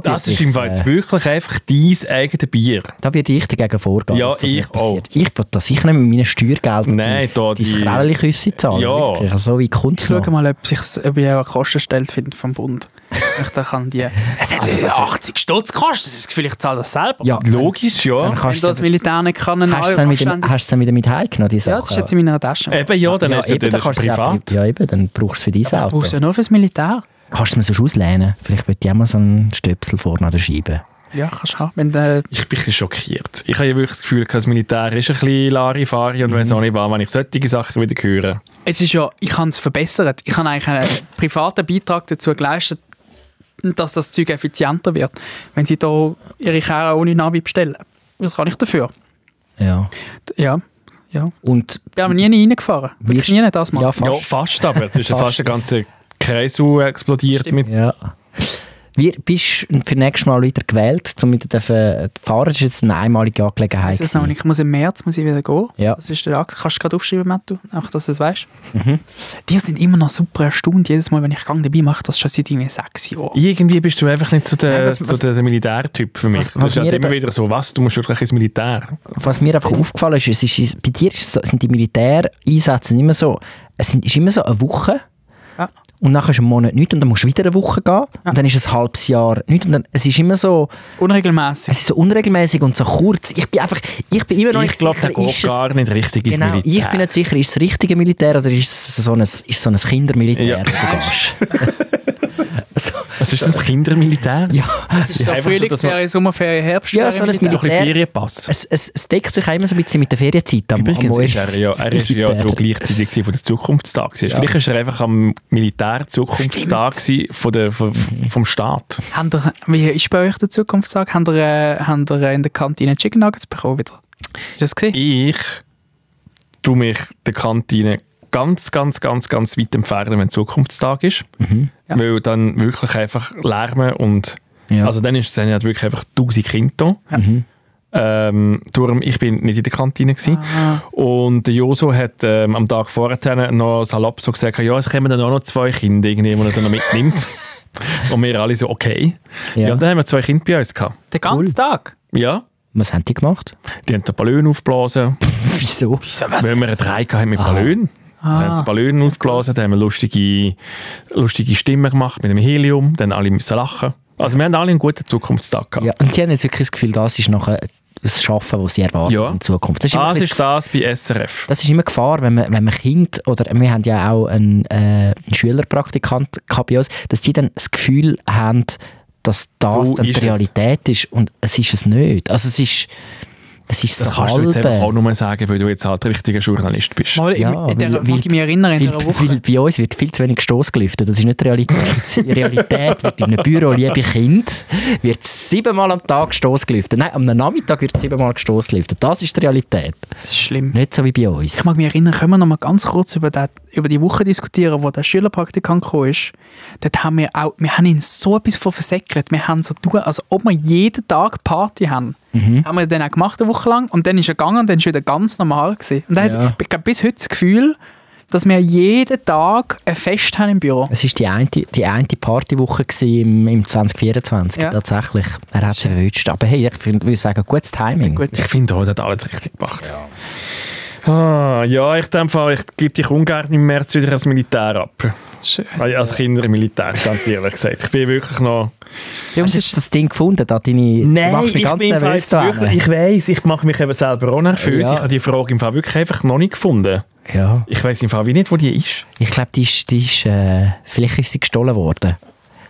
Das ist im Fall Fall jetzt wirklich einfach dein eigenes Bier. Da werde ich dagegen vorgehen. Ja, dass das ich nicht passiert. auch. Ich will das sicher nicht mit meinen Steuergeldern Nein, da die Krällenküsse zahlen. Ja. Wirklich. Also so wie kommt Ich schaue mal, ob ich eine Kostenstelle finde vom Bund. Es hat 80 Stutz gekostet. Das Gefühl, ich zahle das selber. Ja, logisch, ja. Dann Wenn du das Militär nicht kann, hast du es dann wieder mit heimgenommen, die Sache? Ja, das ist jetzt in meiner Tasche. Eben, ja, dann ist eben, das kannst du es privat. Ja, eben, dann brauchst du es für dein Du Auto. brauchst ja nur fürs Militär. Kannst du es mir sonst auslehnen? Vielleicht würde ich auch mal so einen Stöpsel vorne an der Scheibe. Ja, kannst du haben. Ich bin ein bisschen schockiert. Ich habe ja wirklich das Gefühl, das Militär ist ein bisschen Larifari und weiss auch nicht, wann ich solche Sachen wieder höre. Es ist ja, ich habe es verbessert. Ich habe eigentlich einen privaten Beitrag dazu geleistet, dass das Zeug effizienter wird. Wenn sie da ihre Karren ohne Navi bestellen. Was kann ich dafür? Ja. Ja. Und Ich bin aber nie reingefahren. Ich nie das mal. Ja, Ja, fast aber. Du hast ja fast den ganzen Kreis explodiert. Stimmt. Mit Ja. Wie bist du für nächstes Mal wieder gewählt, um wieder zu fahren? Das ist jetzt eine einmalige Angelegenheit. Das noch nicht. Ich muss im März wieder gehen. Ja. Das ist kannst du gerade aufschreiben, Mattu? Einfach, dass du es weißt. Mhm. Die sind immer noch super erstaunt. Jedes Mal, wenn ich gang dabei mache, das schon seit irgendwie 6 Jahren. irgendwie bist du einfach nicht so der, was- der Militärtyp für mich. was Das ist halt mir immer eben- wieder so, was, du musst wirklich ins Militär. Was mir einfach aufgefallen ist, bei dir sind die Militäreinsätze immer so, ist immer so eine Woche. Ja. Und dann ist ein Monat nichts und dann musst du wieder eine Woche gehen. Und dann ist ein halbes Jahr nichts. Und dann, es ist immer so, Unregelmäßig. es ist so unregelmäßig und so kurz. Ich bin immer noch Ich nicht glaube, sicher, der geht gar nicht richtig ins genau, Militär. ich bin nicht sicher, ist es das richtige Militär oder ist es so ein Kindermilitär, Ja. wo du gehst? Also, Was ist denn das Kindermilitär? ja, Es ist so einfach so, Frühlingsferien, Sommerferien, Herbstferien. Ja, so ein So ein bisschen Ferienpass. es deckt sich auch immer so ein bisschen mit der Ferienzeit. Übrigens ist er ja Militär. so gleichzeitig gewesen, von der Zukunftstag. Ja. Vielleicht ist er einfach am Militär-Zukunftstag vom Staat. Wie ist bei euch der Zukunftstag? Habt ihr in der Kantine Chicken Nuggets bekommen wieder? Hast du das gesehen? Ich tue mich der Kantine ganz weit entfernen, wenn Zukunftstag ist. Ja. Weil dann wirklich einfach lärmen und Ja. also dann ist es halt wirklich einfach 1000 Kinder da. Darum, ich bin nicht in der Kantine gewesen. Und der Joso hat am Tag vorher noch salopp so gesagt, ja, es kommen dann auch noch 2 Kinder, die er dann noch mitnimmt. Und wir alle so, okay. Ja. Und dann haben wir 2 Kinder bei uns gehabt. Den ganzen Tag? Ja, Was haben die gemacht? die haben den Ballon aufgeblasen. Wieso? Weil wir einen Dreieck hatten mit Ballon. Dann haben sie Ballon aufgeblasen, dann haben wir lustige Stimmen gemacht mit dem Helium, dann alle müssen lachen. Also wir haben alle einen guten Zukunftstag gehabt. Ja, und die haben jetzt wirklich das Gefühl, das ist nachher das Schaffen, das sie erwarten Ja. in Zukunft. Das ist immer Das ein ist das bei SRF. Das ist immer Gefahr, wenn man Kind oder wir haben ja auch einen Schülerpraktikant gehabt bei uns, dass die dann das Gefühl haben, dass das So dann die ist es. Realität ist und es ist es nicht. Also es ist Das ist Das so kannst du jetzt halbe. einfach auch nur sagen, weil du jetzt halt richtiger Journalist bist. Mal, Ja, mag ich mich erinnern, in weil, dieser Woche. weil bei uns wird viel zu wenig Stoss gelüftet. Das ist nicht die Realität. Die Realität wird in einem Büro, liebe Kind, wird 7-mal am Tag Stoss gelüftet. Nein, am Nachmittag wird 7-mal Stoss gelüftet. Das ist die Realität. Das ist schlimm. Nicht so wie bei uns. Ich mag mich erinnern, können wir noch mal ganz kurz über die Woche diskutieren, wo der Schülerpraktikant gekommen ist. Dort haben wir haben ihn so etwas von versäckelt. Wir haben so tun, als ob wir jeden Tag Party haben. Haben wir dann auch gemacht, eine Woche lang. Und dann ist er gegangen und dann ist er wieder ganz normal gewesen. Und er hat, ich glaube, bis heute das Gefühl, dass wir jeden Tag ein Fest haben im Büro. Es war die eine Partywoche im 2024, Ja. tatsächlich. Er hat es erwischt. Aber hey, ich würde sagen, gutes Timing. Gut. Ich finde, er hat alles richtig gemacht. Ja, ich gebe dich ungern im März wieder als Militär ab. Als Kinder im Militär, ganz ehrlich gesagt. Ich bin wirklich noch... Hast du jetzt das Ding gefunden? Da du machst mich ganz nervös da. Ich weiss, ich mache mich eben selber auch nervös. Ja. Ich habe die Frage im Fall wirklich einfach noch nicht gefunden. Ja. Ich weiss im Fall wie nicht, wo die ist. Ich glaube, vielleicht ist sie gestohlen worden.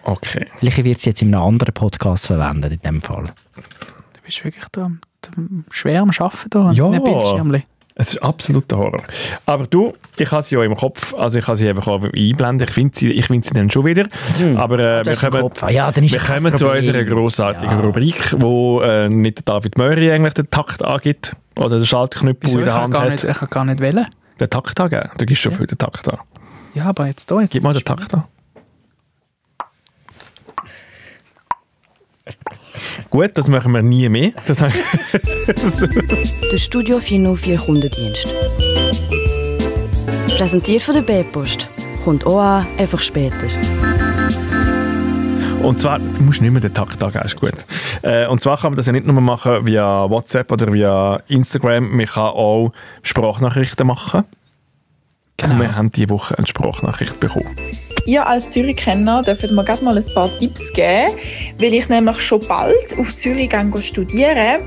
Okay. Vielleicht wird sie jetzt in einem anderen Podcast verwendet, in dem Fall. Du bist wirklich da schwer am Arbeiten da an Ja. den Bildschirmchen. Es ist absoluter Horror. Aber du, ich habe sie ja im Kopf, also ich kann sie einfach auch einblenden. Ich finde sie dann schon wieder. Aber wir kommen zu unserer grossartigen Rubrik, wo nicht der David Möri eigentlich den Takt angibt oder den Schaltknüppel Wieso? in der Hand hat. Ich kann gar nicht wählen. Den Takt angeben? Du gibst schon viel den Takt an. Ja, aber jetzt da. Gib mal den Takt an. Gut, das machen wir nie mehr. Das Der Studio 404 Kundendienst. Präsentiert von der B-Post. Kommt auch an, einfach später. Und zwar, du musst nicht mehr den Takt angeben, ist gut. Und zwar kann man das ja nicht nur machen via WhatsApp oder via Instagram, man kann auch Sprachnachrichten machen. Genau. Und wir haben diese Woche eine Sprachnachricht bekommen. Ihr als Zürich-Kenner dürft mir gerade mal ein paar Tipps geben, weil ich nämlich schon bald auf Zürich studieren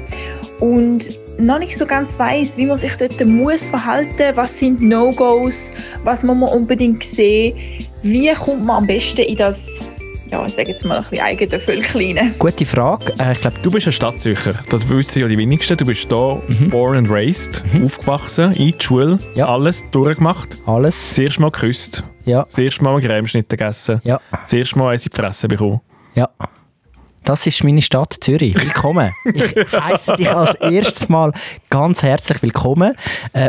und noch nicht so ganz weiss, wie man sich dort muss verhalten, was sind No-Gos, was muss man unbedingt sehen, wie kommt man am besten in das, ja, ich sage jetzt mal ein bisschen eigene Völkchen rein. Gute Frage. Ich glaube, Du bist ein Stadtzürcher, das wissen ja die wenigsten. Du bist hier born and raised, aufgewachsen, in die Schule, Ja. alles durchgemacht. alles. Das erste Mal geküsst, Ja. das erste Mal einen Cremeschnitt gegessen, Ja. das erste Mal eins in die Fresse bekommen. Ja. Das ist meine Stadt Zürich. Willkommen. Ich heisse dich als erstes Mal ganz herzlich willkommen.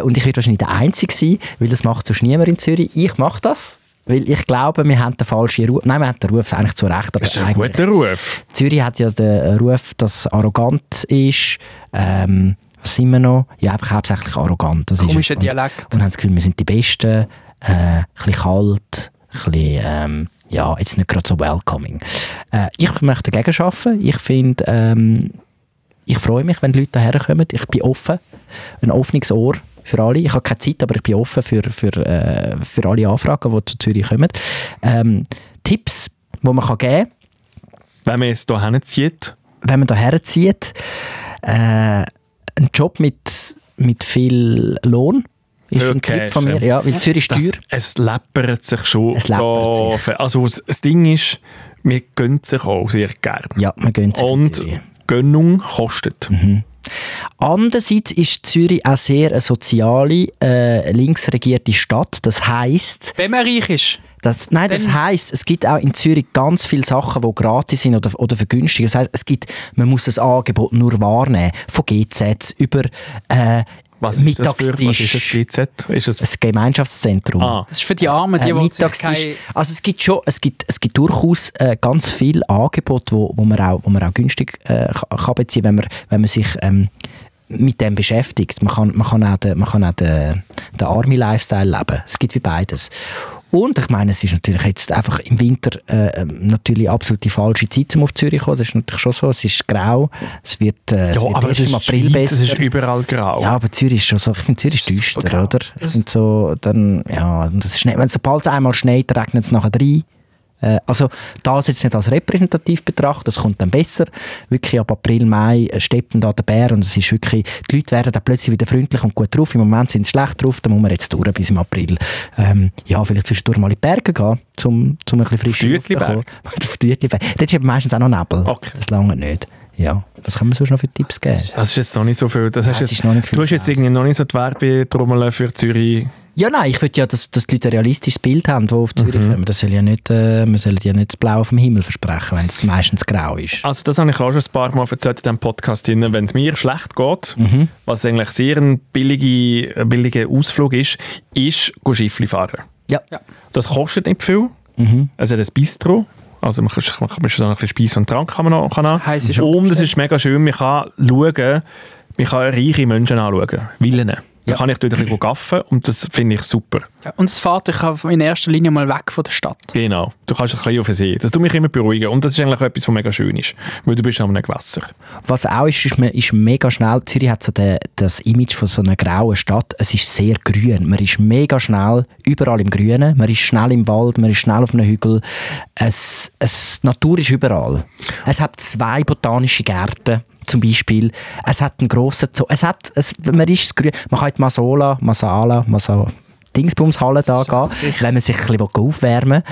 Und ich werde wahrscheinlich der Einzige sein, weil das macht sonst niemand in Zürich. Ich mache das, weil ich glaube, wir haben den falschen Ruf. Nein, wir haben den Ruf eigentlich zu Recht. Aber Das ist ein eigentlich- guter Ruf. Zürich hat ja den Ruf, dass es arrogant ist. Was sind wir noch? Ja, einfach hauptsächlich arrogant. Das Komischer ist es. Dialekt. Und haben das Gefühl, wir sind die Besten. Ein bisschen kalt, ein bisschen, ja, jetzt nicht gerade so welcoming. Ich möchte dagegen arbeiten. Ich finde, ich freue mich, wenn die Leute hierher kommen. Ich bin offen. Ein offenes Ohr für alle. Ich habe keine Zeit, aber ich bin offen für alle Anfragen, die zu Zürich kommen. Tipps, die man geben kann, Wenn man jetzt hier hinzieht, wenn man hierher zieht, ein Job mit viel Lohn ist ein Okay, Tipp von mir. schön. Ja, weil Zürich ist teuer. es läppert sich schon. Es läppert da. Also das Ding ist, wir gönnen sich auch sehr gerne. Ja, man gönnt sich in Und Zürich. Gönnung kostet. Andererseits ist Zürich auch sehr eine soziale, linksregierte Stadt. Das heisst, Wenn man reich ist. das Dann- heisst, es gibt auch in Zürich ganz viele Sachen, die gratis sind oder vergünstigt. Das heisst, man muss das Angebot nur wahrnehmen. Von GZ über Was ist das für? Was Mittagstisch. ist das GZ? Ist das Ein Gemeinschaftszentrum. Das ist für die Armen, die sich Mittagstisch. keine... Also es gibt durchaus ganz viele Angebote, wo man auch günstig kann beziehen, wenn man sich mit dem beschäftigt. Man kann auch den Army-Lifestyle leben. Es gibt wie beides. Und ich meine, es ist natürlich jetzt einfach im Winter natürlich absolut die falsche Zeit, um auf Zürich zu kommen. Das ist natürlich schon so. Es ist grau. Es wird, es wird aber erst das im ist April Schweiz, besser. es ist überall grau. Ja, aber Zürich ist schon so, ich finde Zürich ist düster, grau. oder? Ich finde so, dann, ja, und das Schnee, wenn sobald es einmal schneit, regnet es nachher rein. Also das jetzt nicht als repräsentativ betrachtet, das kommt dann besser. Wirklich ab April, Mai steppen da der Bär und es ist wirklich, die Leute werden dann plötzlich wieder freundlich und gut drauf. Im Moment sind sie schlecht drauf, dann muss man jetzt durch bis im April. Ja, vielleicht zwischendurch mal in die Berge gehen, um ein bisschen frische Luft zu bekommen. Auf die Uetliberg. Dort ist aber meistens auch noch Nebel. Okay. Das lange nicht. Ja, was kann man sonst noch für Tipps geben? Das ist jetzt noch nicht so viel. Ist noch nicht viel Du hast jetzt irgendwie noch nicht so die Werbetrommel für Zürich. Ja, nein, ich will ja, dass die Leute ein realistisches Bild haben, die auf Zürich kommen. Das soll ja nicht, wir sollen ja nicht das Blau auf dem Himmel versprechen, wenn es meistens grau ist. Also das habe ich auch schon ein paar Mal erzählt in diesem Podcast. Wenn es mir schlecht geht, was eigentlich sehr ein billiger Ausflug ist Schiffli fahren. Ja. Das kostet nicht viel. Es hat ein Bistro. Also man kann schon ein bisschen Speise und Trank kann man noch haben. Und es ist mega schön, man kann schauen, man kann reiche Menschen anschauen. Villen. Da kann ich dort ein bisschen gaffen und das finde ich super. Ja, und es fährt dich in erster Linie mal weg von der Stadt. Genau. Du kannst ein bisschen auf den See. Das tut mich immer beruhigen. Und das ist eigentlich etwas, was mega schön ist. Weil du bist an einem Gewässer. Was auch ist mega schnell. Zürich hat so das Image von so einer grauen Stadt. Es ist sehr grün. Man ist mega schnell überall im Grünen. Man ist schnell im Wald, man ist schnell auf einem Hügel. Die Natur ist überall. Es hat 2 botanische Gärten. Zum Beispiel. Es hat einen grossen Zoo. Man ist grün. Man kann in die Dingsbumshalle da gehen, wenn man sich ein bisschen aufwärmen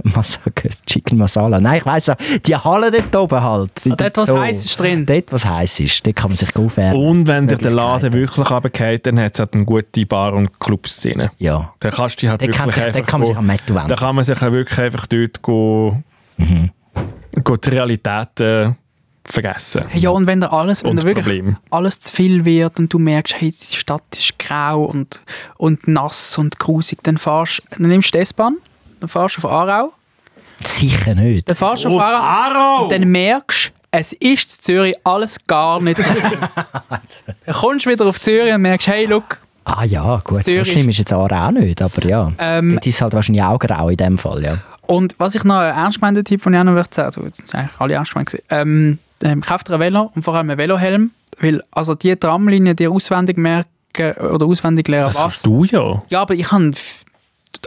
will. Chicken Masala. Nein, ich weiss auch, die Halle dort oben halt. Dort, was heiß ist drin. Dort, was heiß ist. Dort kann man sich aufwärmen. Und wenn dir der Laden wirklich runtergeht, dann hat es halt eine gute Bar- und Clubszene. Ja. Dann kannst du halt wirklich einfach... kann man sich am Metal wenden. Dann kann man sich wirklich einfach dort die Realität vergessen. Ja, und wenn wirklich alles zu viel wird und du merkst, hey, die Stadt ist grau und nass und grusig, dann nimmst du die S-Bahn, dann fährst du auf Aarau. Sicher nicht. Dann fährst du auf Aarau. Und dann merkst du, es ist in Zürich alles gar nicht so schlimm. Dann kommst du wieder auf Zürich und merkst, hey, look. Ah ja, gut, so schlimm ist jetzt Aarau auch nicht, aber ja. Das ist halt wahrscheinlich auch grau in dem Fall, ja. Und was ich noch einen ernst gemeinten Tipp von Jan möchte sagen, das sind eigentlich alle ernst gemeint, kauft dir ein Velo und vor allem einen Velohelm, weil also die Tramlinie, die auswendig merken oder auswendig lernen, das hast du ja. Ja, aber ich hatte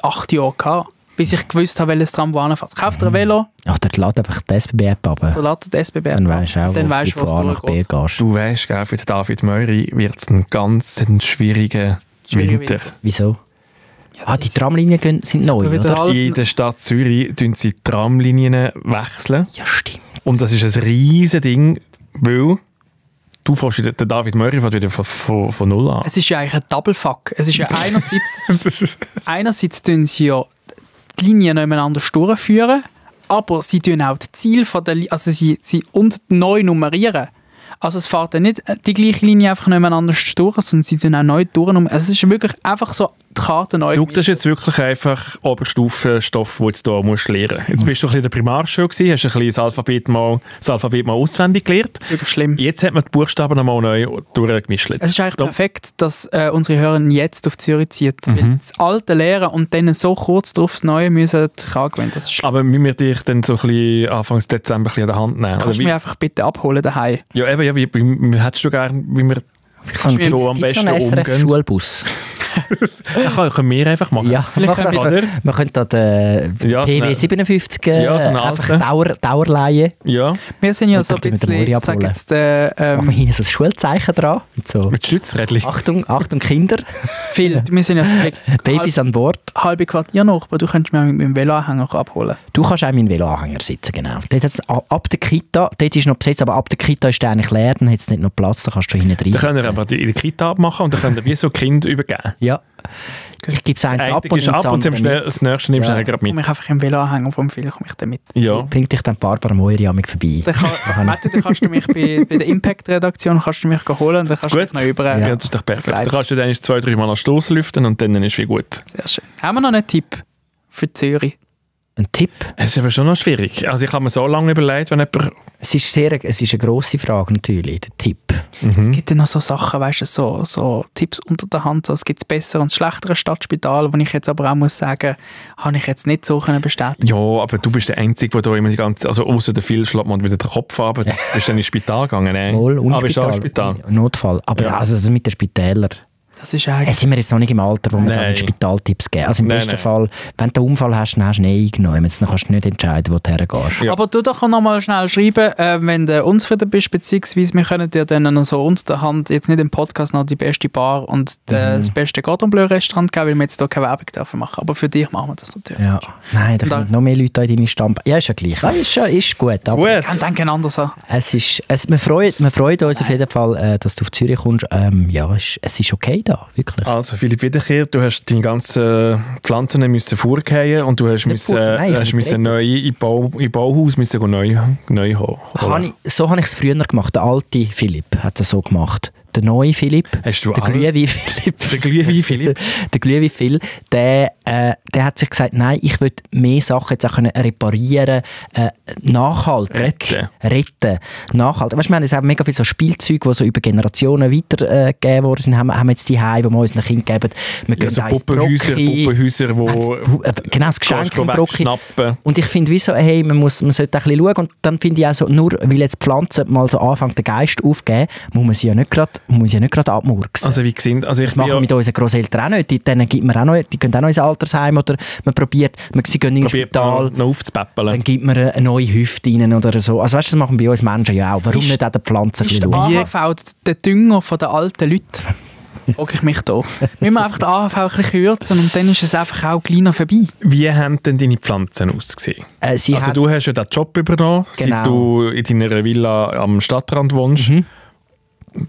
8 Jahre gehabt, bis ich gewusst habe, welches Tram wo hinfährt. Kauf dir ein Velo. Ach, der lädt einfach die SBB-App ab. Der lädt die SBB ab. Dann weisst du auch, dann weißt, wo du von A nach B gehst. Du weisst, für den David Möri wird es ein ganz schwieriger Winter. Wieso? Ja, die Tramlinien sind neu, oder? In der Stadt Zürich wechseln sie die Tramlinien wechseln. Ja, stimmt. Und das ist ein riesiges Ding, weil du fährst der David Möri fährt wieder von null an. Es ist ja eigentlich ein Double-Fuck. Es ist ja einerseits tun sie ja die Linien nebeneinander durchführen, aber sie tun auch das Ziel von der also sie neu nummerieren. Also es fährt ja nicht die gleiche Linie einfach nebeneinander durch, sondern sie tun auch neu durch. Also es ist wirklich einfach so die Karte neu. Das ist jetzt wirklich einfach Oberstufenstoff, den du jetzt hier musst lernen. Jetzt bist du ein bisschen in der Primarschule gewesen, hast ein bisschen das Alphabet mal auswendig gelernt. Wirklich schlimm. Jetzt hat man die Buchstaben nochmal neu durchgemischt. Es ist eigentlich perfekt, dass unsere Hörer jetzt auf Zürich ziehen. Weil das alte Lehren und dann so kurz drauf das Neue müssen angewöhnen. Aber müssen wir dich dann so ein bisschen Anfang Dezember ein bisschen an der Hand nehmen? Kannst du mich einfach bitte abholen daheim? Ja, eben, ja, wie hättest du gerne, wie wir so am besten umgehen? SRF-Schulbus. Das können wir einfach machen. Ja, wir können da den PW 57 einfach Dauer leihen. Ja. Wir sind ja so ein bisschen, ich sage jetzt, machen wir hinten so ein Schulzeichen dran. So. Mit Stützrädchen. Achtung Kinder. Viel. Wir sind ja Babys an Bord. Halbe Quartier noch, aber du könntest mich mit dem Veloanhänger abholen. Du kannst auch mit dem Veloanhänger sitzen, genau. Ab der Kita, dort ist noch besetzt, aber ab der Kita ist der eigentlich leer, dann hat es nicht noch Platz, dann kannst du hinten rein. Dann können wir aber in der Kita abmachen und dann können wir wie so Kind übergeben. Ja. Ich gebe es einen ab und das nächste nimmst du gerade mit. Komm ich einfach im Veloanhänger vom Film, komme ich dann mit. Ja. Bringt dich dann Barbara Moiri an mich vorbei. Dann kannst du mich bei der Impact-Redaktion holen und dann kannst du mich noch über... Ja, das ist doch perfekt. Dann kannst du dann 2-3 Mal an Stoss lüften und dann ist es wie gut. Sehr schön. Haben wir noch einen Tipp für Zürich? Ein Tipp? Es ist aber schon noch schwierig. Also ich habe mir so lange überlegt, wenn jemand... Es ist eine grosse Frage natürlich, der Tipp. Es gibt ja noch so Sachen, weißt du, so Tipps unter der Hand. So, es gibt das bessere und das schlechtere Stadtspital, wo ich jetzt aber auch muss sagen, habe ich jetzt nicht so bestätigen. Ja, aber du bist der Einzige, der da immer die ganze... Also außer der Phil schlägt man wieder den Kopf ab, aber du bist dann ins Spital gegangen. Wohl, aber ist auch Spital. Notfall. Aber ja. Also das mit den Spitälern. Das ist eigentlich... Sind wir jetzt noch nicht im Alter, wo wir dann Spitaltipps geben. Also im besten Fall, wenn du einen Unfall hast, dann hast du Nein genommen. Dann kannst du nicht entscheiden, wo du hergehst. Ja. Aber du doch noch mal schnell schreiben, wenn du unzufrieden bist, beziehungsweise wir können dir dann noch so unter der Hand jetzt nicht im Podcast noch die beste Bar und das beste Cordon Bleu Restaurant geben, weil wir jetzt hier keine Werbung dürfen machen. Aber für dich machen wir das natürlich. Ja. Nein, da kommen noch mehr Leute in deine Stamm. Ja, ist ja gleich. Ja, ist gut. Aber ich denke anders an. Wir freuen uns auf jeden Fall, dass du auf Zürich kommst. Ja, es ist okay da, wirklich. Also Philipp Wiederkehr, du hast deine ganzen Pflanzen müssen vorgehen und du hast müssen neu in Bauhaus müssen neu holen. So habe ich es früher gemacht. Der alte Philipp hat es so gemacht. Der neue Philipp, der Glühwein Philipp, der hat sich gesagt, nein, ich will mehr Sachen jetzt auch reparieren, nachhaltig. Retten. Nachhaltig. Weißt du, wir haben jetzt auch mega viel so Spielzeug, die so über Generationen weitergegeben worden sind, haben jetzt die Heim, die wir unseren Kindern geben. Wir gehen so Puppenhäuser, wo genau, das Geschenk vom Brocki. Und ich finde, wie so, hey, man sollte ein bisschen schauen. Und dann finde ich auch so, nur weil jetzt Pflanzen mal so anfangen, den Geist aufgeben, muss man sie ja nicht gerade abmurksen. Also wie gesehen, das machen wir mit unseren Grosseltern auch nicht. Denen gibt man auch noch, die gehen auch noch ins Altersheim oder sie gehen ins Spital. Noch aufzupäppeln. Dann gibt man eine neue Hüfte rein oder so. Also weißt du, das machen bei uns Menschen ja auch. Warum nicht auch den Pflanzen ist der AHV der Dünger der alten Leute? Frage ich mich da. Wir müssen einfach den AHV ein bisschen kürzen und dann ist es einfach auch kleiner vorbei. Wie haben denn deine Pflanzen ausgesehen? Du hast ja den Job übernommen, seit du in deiner Villa am Stadtrand wohnst.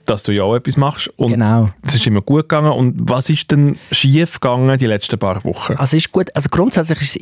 Dass du ja auch etwas machst. Und es ist immer gut gegangen. Und was ist denn schief gegangen die letzten paar Wochen? Also ist gut. Also grundsätzlich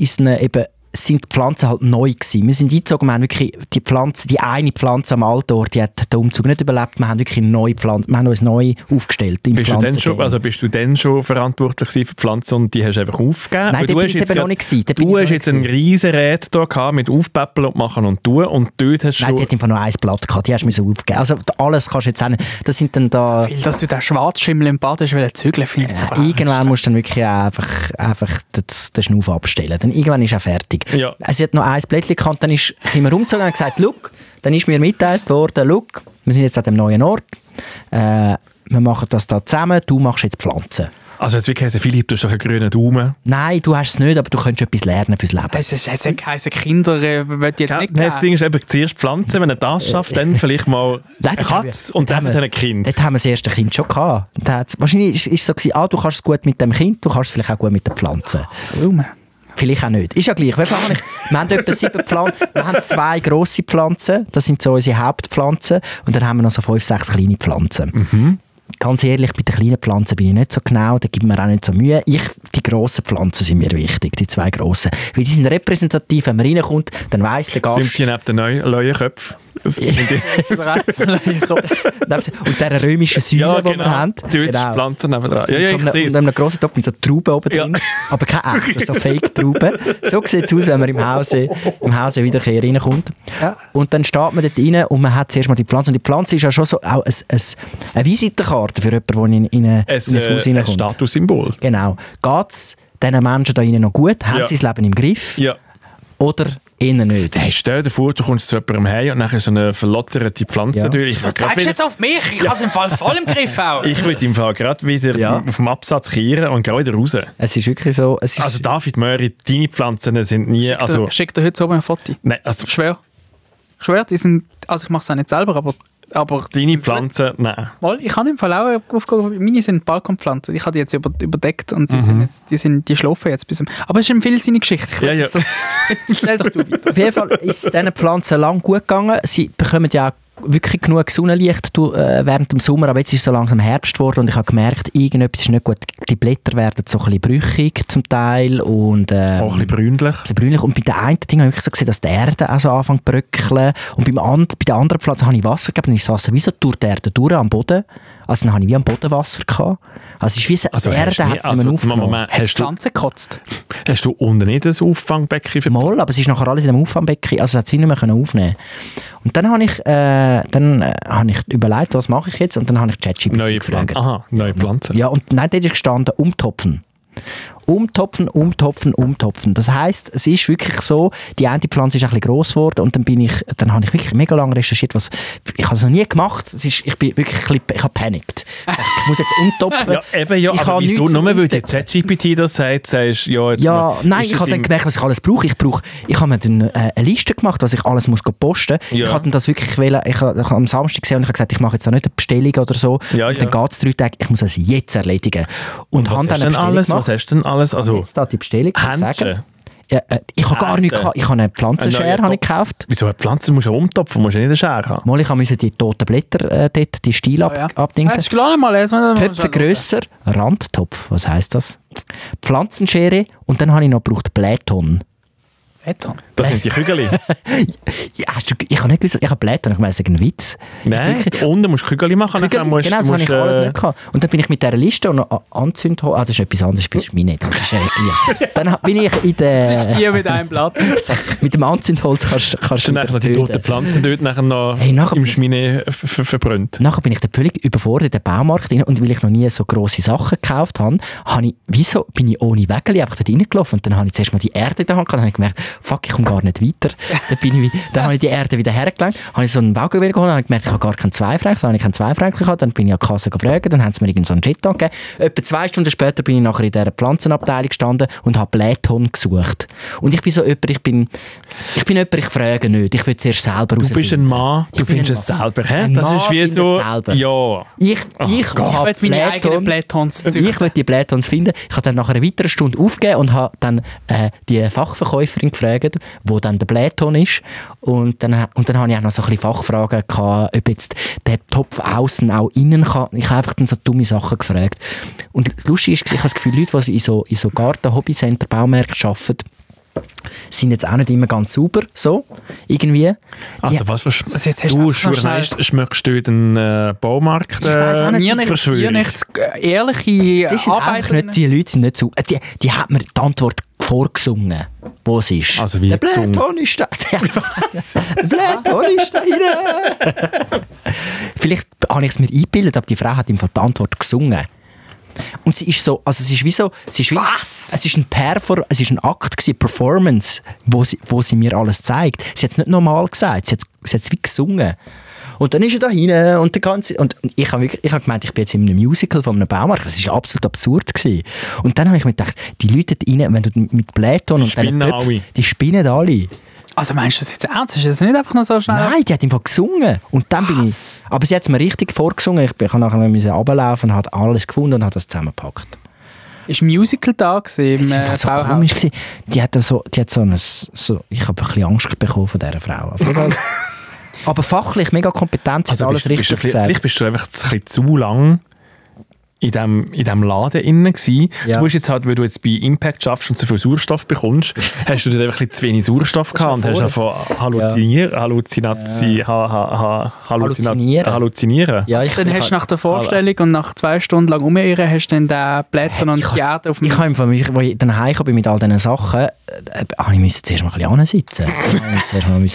sind die Pflanzen halt neu gewesen. Wir sind eingezogen, wir haben wirklich die eine Pflanze am Altort, die hat den Umzug nicht überlebt. Wir haben wirklich eine neue Pflanze, wir haben uns neu aufgestellt. Bist du denn schon verantwortlich für die Pflanzen und die hast du einfach aufgegeben? Nein, du hast jetzt einen riesen Rät hier gehabt mit Aufpäppeln und machen und tun und dort hast du... Nein, die hat einfach nur ein Blatt gehabt, die hast du aufgegeben. Also alles kannst du jetzt auch nicht... Das sind dann da... So viel, dass du den Schwarzschimmel im Bad hast, weil er zügeln findest. Irgendwann musst du dann wirklich einfach den Schnuff abstellen. Dann irgendwann ist er fertig. Ja. Sie hat noch ein Blättchen gehabt, dann sind wir umgezogen und gesagt, «Look», dann ist mir mitgeteilt worden, «Look, wir sind jetzt an dem neuen Ort, wir machen das da zusammen, du machst jetzt Pflanzen.» Also jetzt wirklich Philipp, du hast doch einen grünen Daumen. Nein, du hast es nicht, aber du könntest etwas lernen fürs Leben. Es ist jetzt keine Kinder, will jetzt nicht das Ding ist eben zuerst Pflanzen, wenn er das schafft, dann vielleicht mal eine Katze und dann ein Kind. Dort haben wir das erste Kind schon gehabt. Wahrscheinlich war es so, du kannst es gut mit dem Kind, du kannst es vielleicht auch gut mit den Pflanzen. So, vielleicht auch nicht. Ist ja gleich. Wir haben etwa 7 Pflanzen. Wir haben 2 grosse Pflanzen. Das sind so unsere Hauptpflanzen. Und dann haben wir noch so 5, 6 kleine Pflanzen. Ganz ehrlich, bei den kleinen Pflanzen bin ich nicht so genau, da gibt mir auch nicht so Mühe. Die grossen Pflanzen sind mir wichtig, die 2 grossen. Weil die sind repräsentativ, wenn man reinkommt, dann weiss der Gast... Sind die neben den neuen Köpfen? Und dieser römischen Säule, die wir haben. Die Pflanzen nebendran. Und einem grossen Topf mit so Trauben oben drin. Aber keine echten, so Fake-Trauben. So sieht es aus, wenn man im Hause wieder reinkommt. Ja. Und dann steht man dort rein und man hat zuerst mal die Pflanze. Und die Pflanze ist ja schon so auch eine Visitenkarte für jemanden, der in ein Haus reinkommt. Ein Statussymbol. Genau. Geht es diesen Menschen da noch gut? Haben sie das Leben im Griff? Ja. Oder innen nicht? Hey, stell dir vor, du kommst zu jemandem heim und nachher so eine verlotterte Pflanze durch. Du zeigst jetzt auf mich, ich habe es im Fall voll im Griff auch. Ich würde im Fall gerade wieder auf dem Absatz kehren und gerade wieder raus. Es ist wirklich so... Also David Möri, deine Pflanzen sind nie... Schick dir heute oben ein Foto. Nein, also... Ich schwöre, die sind... Also ich mache es auch nicht selber, aber deine Pflanzen, nein. Mal, ich habe im Fall auch aufgehört, meine sind Balkonpflanzen. Ich habe die jetzt überdeckt und die schlafen jetzt bis... Aber es ist eine viel seine Geschichte. Stell doch du weiter. Auf jeden Fall ist es diesen Pflanzen lang gut gegangen. Sie bekommen ja auch wirklich genug Sonnenlicht während dem Sommer, aber jetzt ist es so langsam Herbst geworden und ich habe gemerkt, irgendetwas ist nicht gut. Die Blätter werden so ein bisschen brüchig zum Teil und auch ein bisschen brünlich. Und bei den einen Dingen habe ich so gesehen, dass die Erde auch so anfängt zu bröckeln und bei den anderen Pflanzen habe ich Wasser gegeben, dann ist das Wasser wie so durch die Erde durch am Boden. Also dann habe ich wie am Boden Wasser gehabt. Also es ist wie so, die Erde hat es nicht mehr aufgenommen. Hast du Pflanzen gekotzt? Hast du unten nicht ein Auffangbecken? Mal, aber es ist nachher alles in dem Auffangbecken, also es hat sie nicht mehr aufnehmen. Und dann habe ich überlegt, was mache ich jetzt? Und dann habe ich ChatGPT gefragt. Aha, neue Pflanzen. Ja, und nein, dort ist gestanden, umtopfen. umtopfen. Das heisst, es ist wirklich so, die eine Pflanze ist ein bisschen gross geworden und dann habe ich wirklich mega lange recherchiert, ich habe es noch nie gemacht, ich bin wirklich ich habe panikt. Ich muss jetzt umtopfen. Aber wieso? Nur weil der ChatGPT das sagt, sagst du, nein, ich habe dann gemerkt, was ich alles brauche. Ich habe mir dann eine Liste gemacht, was ich alles muss posten muss. Ich habe das wirklich ich habe am Samstag gesehen und ich habe gesagt, ich mache jetzt auch nicht eine Bestellung oder so. Dann geht es 3 Tage, ich muss es jetzt erledigen. Und was hast du denn alles? Also, jetzt da die Bestellung. Händchen? Ich habe gar nichts gehabt. Ich habe eine Pflanzenschere gekauft. Wieso eine Pflanze? Musst du umtopfen, musst du nicht eine Schere haben? Mal, ich musste die toten Blätter dort, die Stiele abdingsen. Das ist klar mal. Köpfe grösser, Randtopf, was heisst das? Pflanzenschere und dann habe ich noch gebraucht Blähton. Das sind die Kügel. Ich habe nicht gewusst, ich habe Blätter, ich meine, es ist ein Witz. Nein, unten musst du Kügel machen. Genau, das habe ich alles nicht gehabt. Und dann bin ich mit dieser Liste und noch Anzündholz, das ist etwas anderes, das ist mir nicht, das ist dann bin ich in der... Das ist hier mit einem Blatt. Mit dem Anzündholz kannst du noch die toten Pflanzen dort noch im Schmine verbrannt. Nachher bin ich dann völlig überfordert in den Baumarkt rein und weil ich noch nie so grosse Sachen gekauft habe, bin ich ohne Wägeli einfach dort reingelaufen und dann habe ich zuerst mal die Erde in der Hand gehabt und habe ich gemerkt, fuck, ich komme gar nicht weiter. Dann habe ich die Erde wieder hergelegt, habe ich so einen Wagen geholt, habe gemerkt, ich habe gar keinen Zweifranken, dann habe ich keinen Zweifranken gehabt, dann bin ich an die Kasse gefragt, dann haben sie mir irgend so einen Jeton gegeben. Etwa 2 Stunden später bin ich nachher in dieser Pflanzenabteilung gestanden und habe Blähton gesucht. Und ich bin so jemand, ich frage nicht, ich will zuerst selber rausfinden. Du bist ein Mann, du findest es selber, hä? Das ist wie so... Ja. Ich will meine eigenen Blähtons züchten. Ich will die Blähtons finden. Ich habe dann nach einer weiteren Stunde aufgegeben und habe dann die Fachverkäuferin gefragt, wo dann der Blähton ist. Und dann habe ich auch noch so ein bisschen Fachfragen gehabt, ob jetzt der Topf außen auch innen kann. Ich habe einfach dann so dumme Sachen gefragt. Und lustig ist, ich habe das Gefühl, Leute, die in so Garten, Hobbycenter, Baumärkten arbeiten, sind jetzt auch nicht immer ganz sauber, so, irgendwie. Also was du Journalist, schmeckst du den Baumarkt verschwören? Ehrliche Arbeiter. Die Leute sind nicht sauber. Die hat mir die Antwort vorgesungen, wo es ist. Also wie der Blähton ist da. Der Blähton ist da rein. Vielleicht habe ich es mir eingebildet, aber die Frau hat ihm die Antwort gesungen. Und sie ist so, also es ist wie so, was? Es ist ein Akt gewesen, Performance, wo sie mir alles zeigt. Sie hat es nicht normal gesagt, sie hat es wie gesungen. Und dann ist er da hinein und ich habe gemeint, ich bin jetzt in einem Musical von einem Baumarkt. Das war absolut absurd gewesen. Und dann habe ich mir gedacht, die Leute da rein, wenn du mit Blähton und diesen Köpfen, die spinnen alle. Also meinst du das jetzt ernst? Ist das nicht einfach noch so schnell? Nein, die hat einfach gesungen. Und dann bin ich... Aber sie hat es mir richtig vorgesungen. Ich musste nachher runterlaufen und habe alles gefunden und habe das zusammengepackt. Ist ein Musical da gewesen? Es war so komisch gewesen. Ich habe ein bisschen Angst bekommen von dieser Frau. Aber fachlich mega kompetent, sie hat alles richtig gesagt. Vielleicht bist du einfach ein bisschen zu lang in diesem Laden innen gewesen. Ja. Du musst jetzt halt, weil du jetzt bei Impact schaffst und so viel Sauerstoff bekommst, hast du dort einfach ein bisschen zu wenig Sauerstoff gehabt und hast einfach halluzinieren. Ja, dann hast du nach der Vorstellung und nach 2 Stunden lang umirren, hast du dann den Blätter und die Erde auf dem... Ich habe als ich dann heimgekommen bin mit all diesen Sachen, musste zuerst mal ein bisschen hinsitzen. Zuerst mal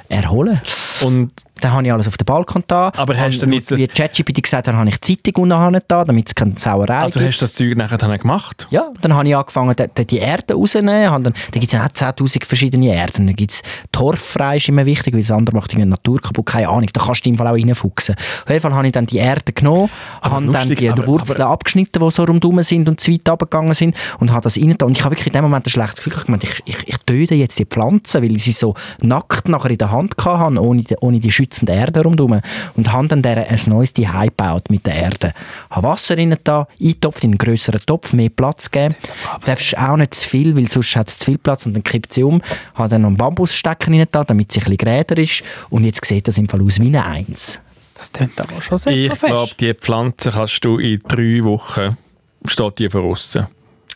erholen. Und dann habe ich alles auf den Balkon da. Aber hast du nicht wie ChatGPT gesagt, dann habe ich die Zeitung unten da, damit es keine Sauerei gibt. Also hast du das Zeug nachher dann gemacht? Ja, dann habe ich angefangen, die Erde rauszunehmen. Da gibt es auch 10'000 verschiedene Erden. Dann gibt es torffrei, ist immer wichtig, weil das andere macht die Natur kaputt. Keine Ahnung, da kannst du im Fall auch reinfuchsen. Auf jeden Fall habe ich dann die Erde genommen, habe dann die Wurzeln abgeschnitten, die so rundherum sind und zu weit runtergegangen sind und habe das rein. Und ich habe wirklich in dem Moment ein schlechtes Gefühl gehabt, ich töte jetzt die Pflanzen, weil ich sie so nackt nachher in der Hand hatte, ohne die schützende Erde rundherum. Und habe dann ein neues Zuhause gebaut mit der Erde. Habe Wasser rein da, eingetopft in einen grösseren Topf, mehr Platz gegeben. Du darfst auch nicht zu viel, weil sonst hat es zu viel Platz und dann kippt sie um. Habe dann noch einen Bambusstecker rein da, damit sie ein bisschen geräder ist. Und jetzt sieht das im Fall aus wie eine 1. Das klingt aber schon sehr Ich glaube, die Pflanze kannst du in 3 Wochen, steht die voraus.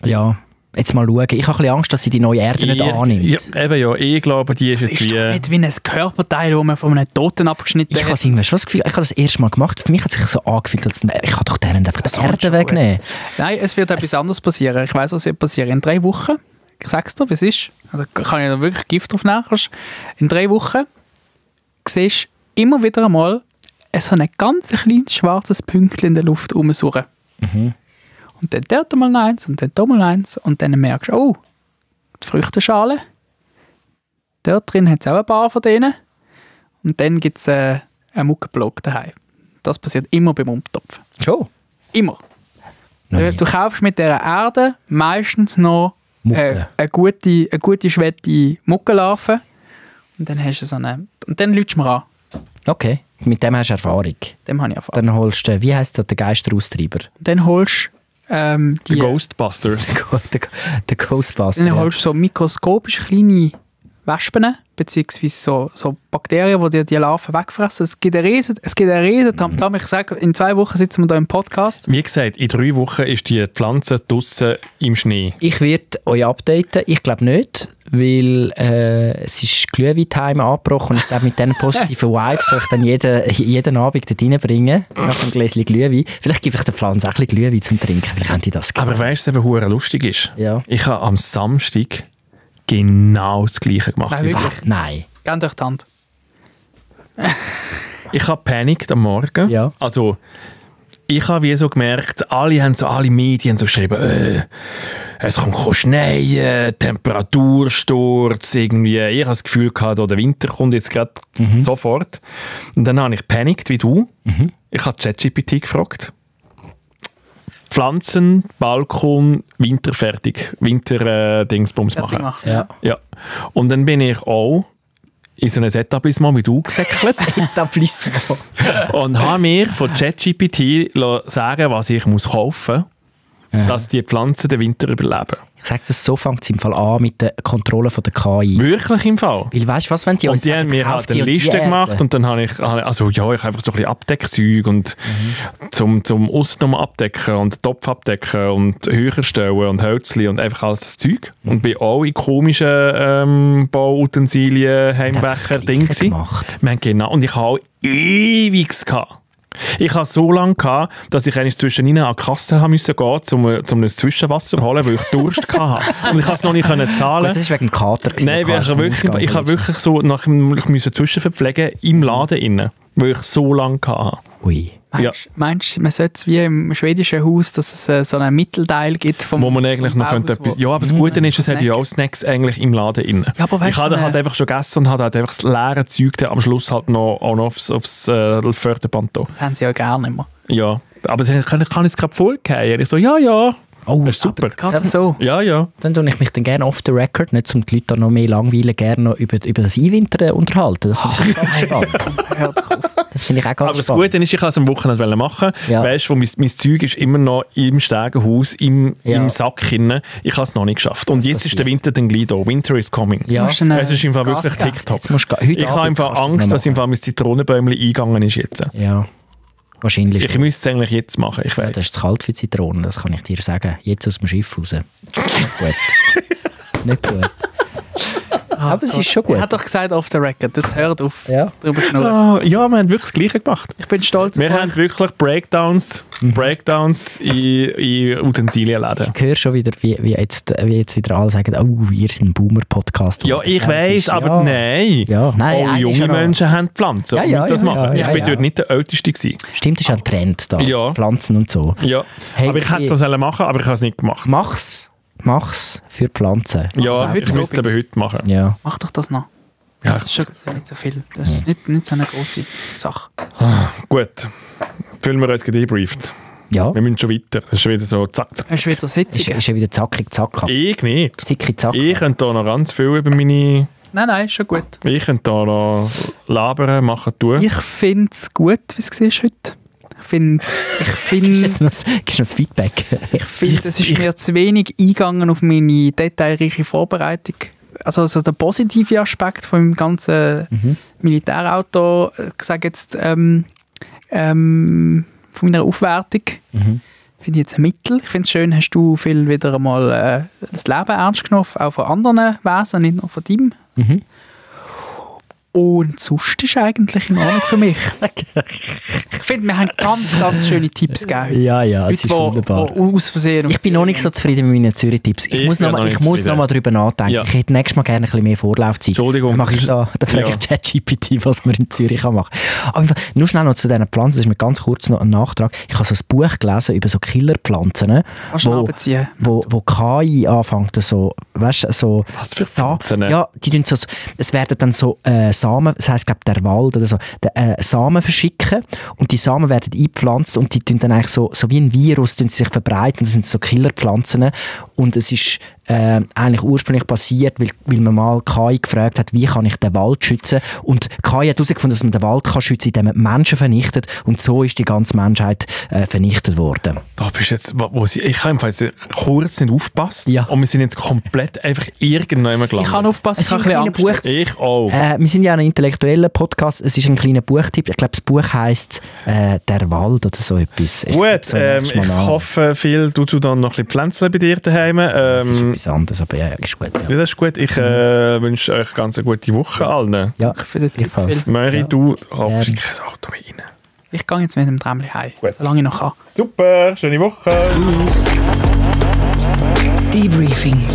Ja. Jetzt mal schauen. Ich habe ein bisschen Angst, dass sie die neue Erde nicht annimmt. Ja, ich glaube, die ist jetzt wie... Das ist nicht wie ein Körperteil, das man von einem Toten abgeschnitten hat. Ich habe immer schon das Gefühl, ich habe das erste Mal gemacht. Für mich hat es sich so angefühlt, als ich kann doch denen einfach die Erde wegnehmen. Nein, es wird etwas anderes passieren. Ich weiss, was wird passieren. In 3 Wochen, ich sag's dir, wie es ist, also kann ich da wirklich Gift drauf nehmen. In 3 Wochen siehst du immer wieder einmal so ein ganz kleines schwarzes Pünktchen in der Luft rumsuchen. Mhm. und dann dort mal eins und dann da mal eins und dann merkst du, oh, die Früchteschale, dort drin hat es auch ein paar von denen und dann gibt es einen Muckenblock daheim. Das passiert immer beim Umtopfen. Schon? Immer. Du kaufst mit dieser Erde meistens noch eine gute schwette Muckenlarve und dann hast du so eine... Und dann lütst du mir an. Okay, mit dem hast du Erfahrung. Dem habe ich Erfahrung. Dann holst du, wie heisst das, den Geisteraustreiber? Dann holst du die Ghostbusters. Der Ghostbuster. Dann holst du so mikroskopisch kleine Wespen, beziehungsweise so Bakterien, die dir die Larven wegfressen. Es gibt einen riesen Tamtam. Ich sage, in 2 Wochen sitzen wir hier im Podcast. Wie gesagt, in 3 Wochen ist die Pflanze draussen im Schnee. Ich werde euch updaten. Ich glaube nicht, weil es ist Glühwein-Time angebrochen und ich glaube, mit diesen positiven Vibes soll ich dann jeden Abend dort reinbringen, nach einem Gläschen Glühwein. Vielleicht gebe ich der Pflanze auch ein bisschen Glühwein zum Trinken. Vielleicht haben die das Aber weißt du, was eben verdammt lustig ist? Ja. Ich habe am Samstag genau das Gleiche gemacht. Nein, wirklich? Nein. Geh durch die Hand. Ich habe panikt am Morgen. Ja. Also, ich habe wie so gemerkt, alle Medien so geschrieben, es kommt schneien, Temperatursturz, irgendwie. Ich habe das Gefühl gehabt, der Winter kommt jetzt gerade sofort. Und dann habe ich panikt wie du. Ich habe ChatGPT gefragt. Pflanzen, Balkon, winterfertig. Winter-Dingsbums machen. Ja. Und dann bin ich auch in so ein Etablissement wie du gesäckelt. Etablissement. Und habe mir von ChatGPT sagen, was ich kaufen muss, dass die Pflanzen den Winter überleben. Ich sage das, so fängt es im Fall an mit der Kontrolle von der KI. Wirklich im Fall? Weil weißt du was, wenn die und die haben mir halt eine Liste gemacht und dann habe ich einfach so ein bisschen Abdeckzeug und zum Aussen abdecken und Topf abdecken und höher stellen und Hölzli und einfach alles das Zeug. Und bin auch in komischen Bauutensilien, Heimbecher-Ding gemacht. Genau. Und ich habe auch ewig gehabt. Ich hatte so lange, dass ich eigentlich zwischen ihnen an die Kasse gehen musste, um ein Zwischenwasser holen, weil ich Durst hatte. Und ich konnte es noch nicht zahlen. Gut, das war wegen dem Kater. Nein, ich habe wirklich so ich musste Zwischenverpflegen im Laden rein, weil ich so lange hatte. Ui. Meinst du, man sollte es wie im schwedischen Haus, dass es so einen Mittelteil gibt? Wo man eigentlich noch könnte etwas... Ja, aber das Gute ist, es hat ja auch Snacks eigentlich im Laden drin. Ja, aber ich habe halt einfach schon gegessen und habe halt einfach das leere Zeug am Schluss halt noch aufs Förderband da. Das haben sie ja gerne immer. Ja, aber ich kann es gerade vorgehen. Ich so, ja. Oh, das ist super. Gerade so. Ja. Dann tue ich mich dann gerne off the record, nicht um die Leute noch mehr langweilen, gerne noch über das Einwintern unterhalten. Das finde ich ganz spannend. Das finde ich auch ganz aber spannend. Aber das Gute ist, ich kann es am Wochenende machen. Ja. Weißt du, mein Zeug ist immer noch im Stegenhaus, im Sack drin. Ich habe es noch nicht geschafft. Und jetzt ist der Winter dann gleich da. Winter is coming. Ja. Es ist im Fall wirklich TikTok. Ich habe einfach Angst, dass im Fall mein Zitronenbäumchen eingegangen ist jetzt. Ja. Wahrscheinlich. Ich müsste es eigentlich jetzt machen, ich weiss. Ja, das ist zu kalt für Zitronen, das kann ich dir sagen. Jetzt aus dem Schiff raus. Nicht gut. Aber es ist schon gut. Er hat doch gesagt, off the record. Jetzt hört auf, drüber schnurren. Ja, wir haben wirklich das Gleiche gemacht. Ich bin stolz. Wir haben wirklich Breakdowns in Utensilien-Läden. Ich höre schon wieder, wie jetzt wieder alle sagen, oh, wir sind ein Boomer-Podcast. Ja, ich weiss, aber nein. Ja, nein. Auch junge Menschen haben Pflanzen und das machen. Ich bin dort nicht der Älteste gewesen. Stimmt, das ist ein Trend da. Ja. Pflanzen und so. Ja, hey, aber ich hätte es noch machen, aber ich habe es nicht gemacht. Mach's für Pflanzen. Ja, ich müsste es aber heute machen. Ja. Mach doch das noch. Ja. Das ist schon nicht so viel. Das ist nicht so eine grosse Sache. Gut. Fühlen wir uns gedebrieft. Ja. Wir müssen schon weiter. Das ist schon wieder so zack. Das ist wieder Sitzung. Ist ja wieder zackig. Ich nicht. Zack. Ich könnte da noch ganz viel über meine... Nein, ist schon gut. Ich könnte da noch labern, machen, tun. Ich finde es gut, wie es siehst heute. Ich finde... Gibst du noch das Feedback? Ich finde, es ist mir zu wenig eingegangen auf meine detailreiche Vorbereitung. Also der positive Aspekt von dem ganzen Militärauto, ich sage jetzt, von meiner Aufwertung, finde ich jetzt ein Mittel. Ich finde es schön, hast du viel wieder einmal das Leben ernst genommen, auch von anderen Wesen, nicht nur von deinem. Und sonst ist eigentlich in Ordnung für mich. Ich finde, wir haben ganz, ganz schöne Tipps gegeben heute. Ja, es ist wunderbar. Aus Versehen ich bin noch nicht so zufrieden mit meinen Zürich-Tipps. Ich muss noch mal drüber nachdenken. Ja. Ich hätte nächstes Mal gerne ein bisschen mehr Vorlaufzeit. Entschuldigung. Dann frage ich ChatGPT, was man in Zürich machen kann. Aber nur schnell noch zu diesen Pflanzen, das ist mir ganz kurz noch ein Nachtrag. Ich habe so ein Buch gelesen über so Killerpflanzen, wo KI anfängt, so, weißt du, so... Was für Pflanzen? Ja, die tun so, es werden dann so Samen, das heisst, glaube der Wald oder so, Samen verschicken und die Samen werden eingepflanzt und die tun dann eigentlich so wie ein Virus tun sie sich verbreiten. Das sind so Killerpflanzen und es ist eigentlich ursprünglich passiert, weil man mal KI gefragt hat, wie kann ich den Wald schützen, und KI hat herausgefunden, dass man den Wald kann schützen, indem man Menschen vernichtet, und so ist die ganze Menschheit vernichtet worden. Da bist jetzt, ich habe jetzt kurz nicht aufgepasst und wir sind jetzt komplett einfach irgendwann gelandet. Ich kann aufpassen, ich habe ein Buch. Ich auch. Wir sind ja ein intellektueller Podcast, es ist ein kleiner Buchtipp, ich glaube das Buch heisst «Der Wald» oder so etwas. Gut, ich hoffe viel, du dann noch ein bisschen Pflänzchen bei dir daheim. Das ist etwas anderes, aber ja, ist gut. Ja, das ist gut. Ich wünsche euch ganz eine gute Woche allen. Ja, für den Tipp. Möri, du hoffst kein Auto mehr rein. Ich gehe jetzt mit dem Tramli heim, solange ich noch kann. Super, schöne Woche. Debriefing.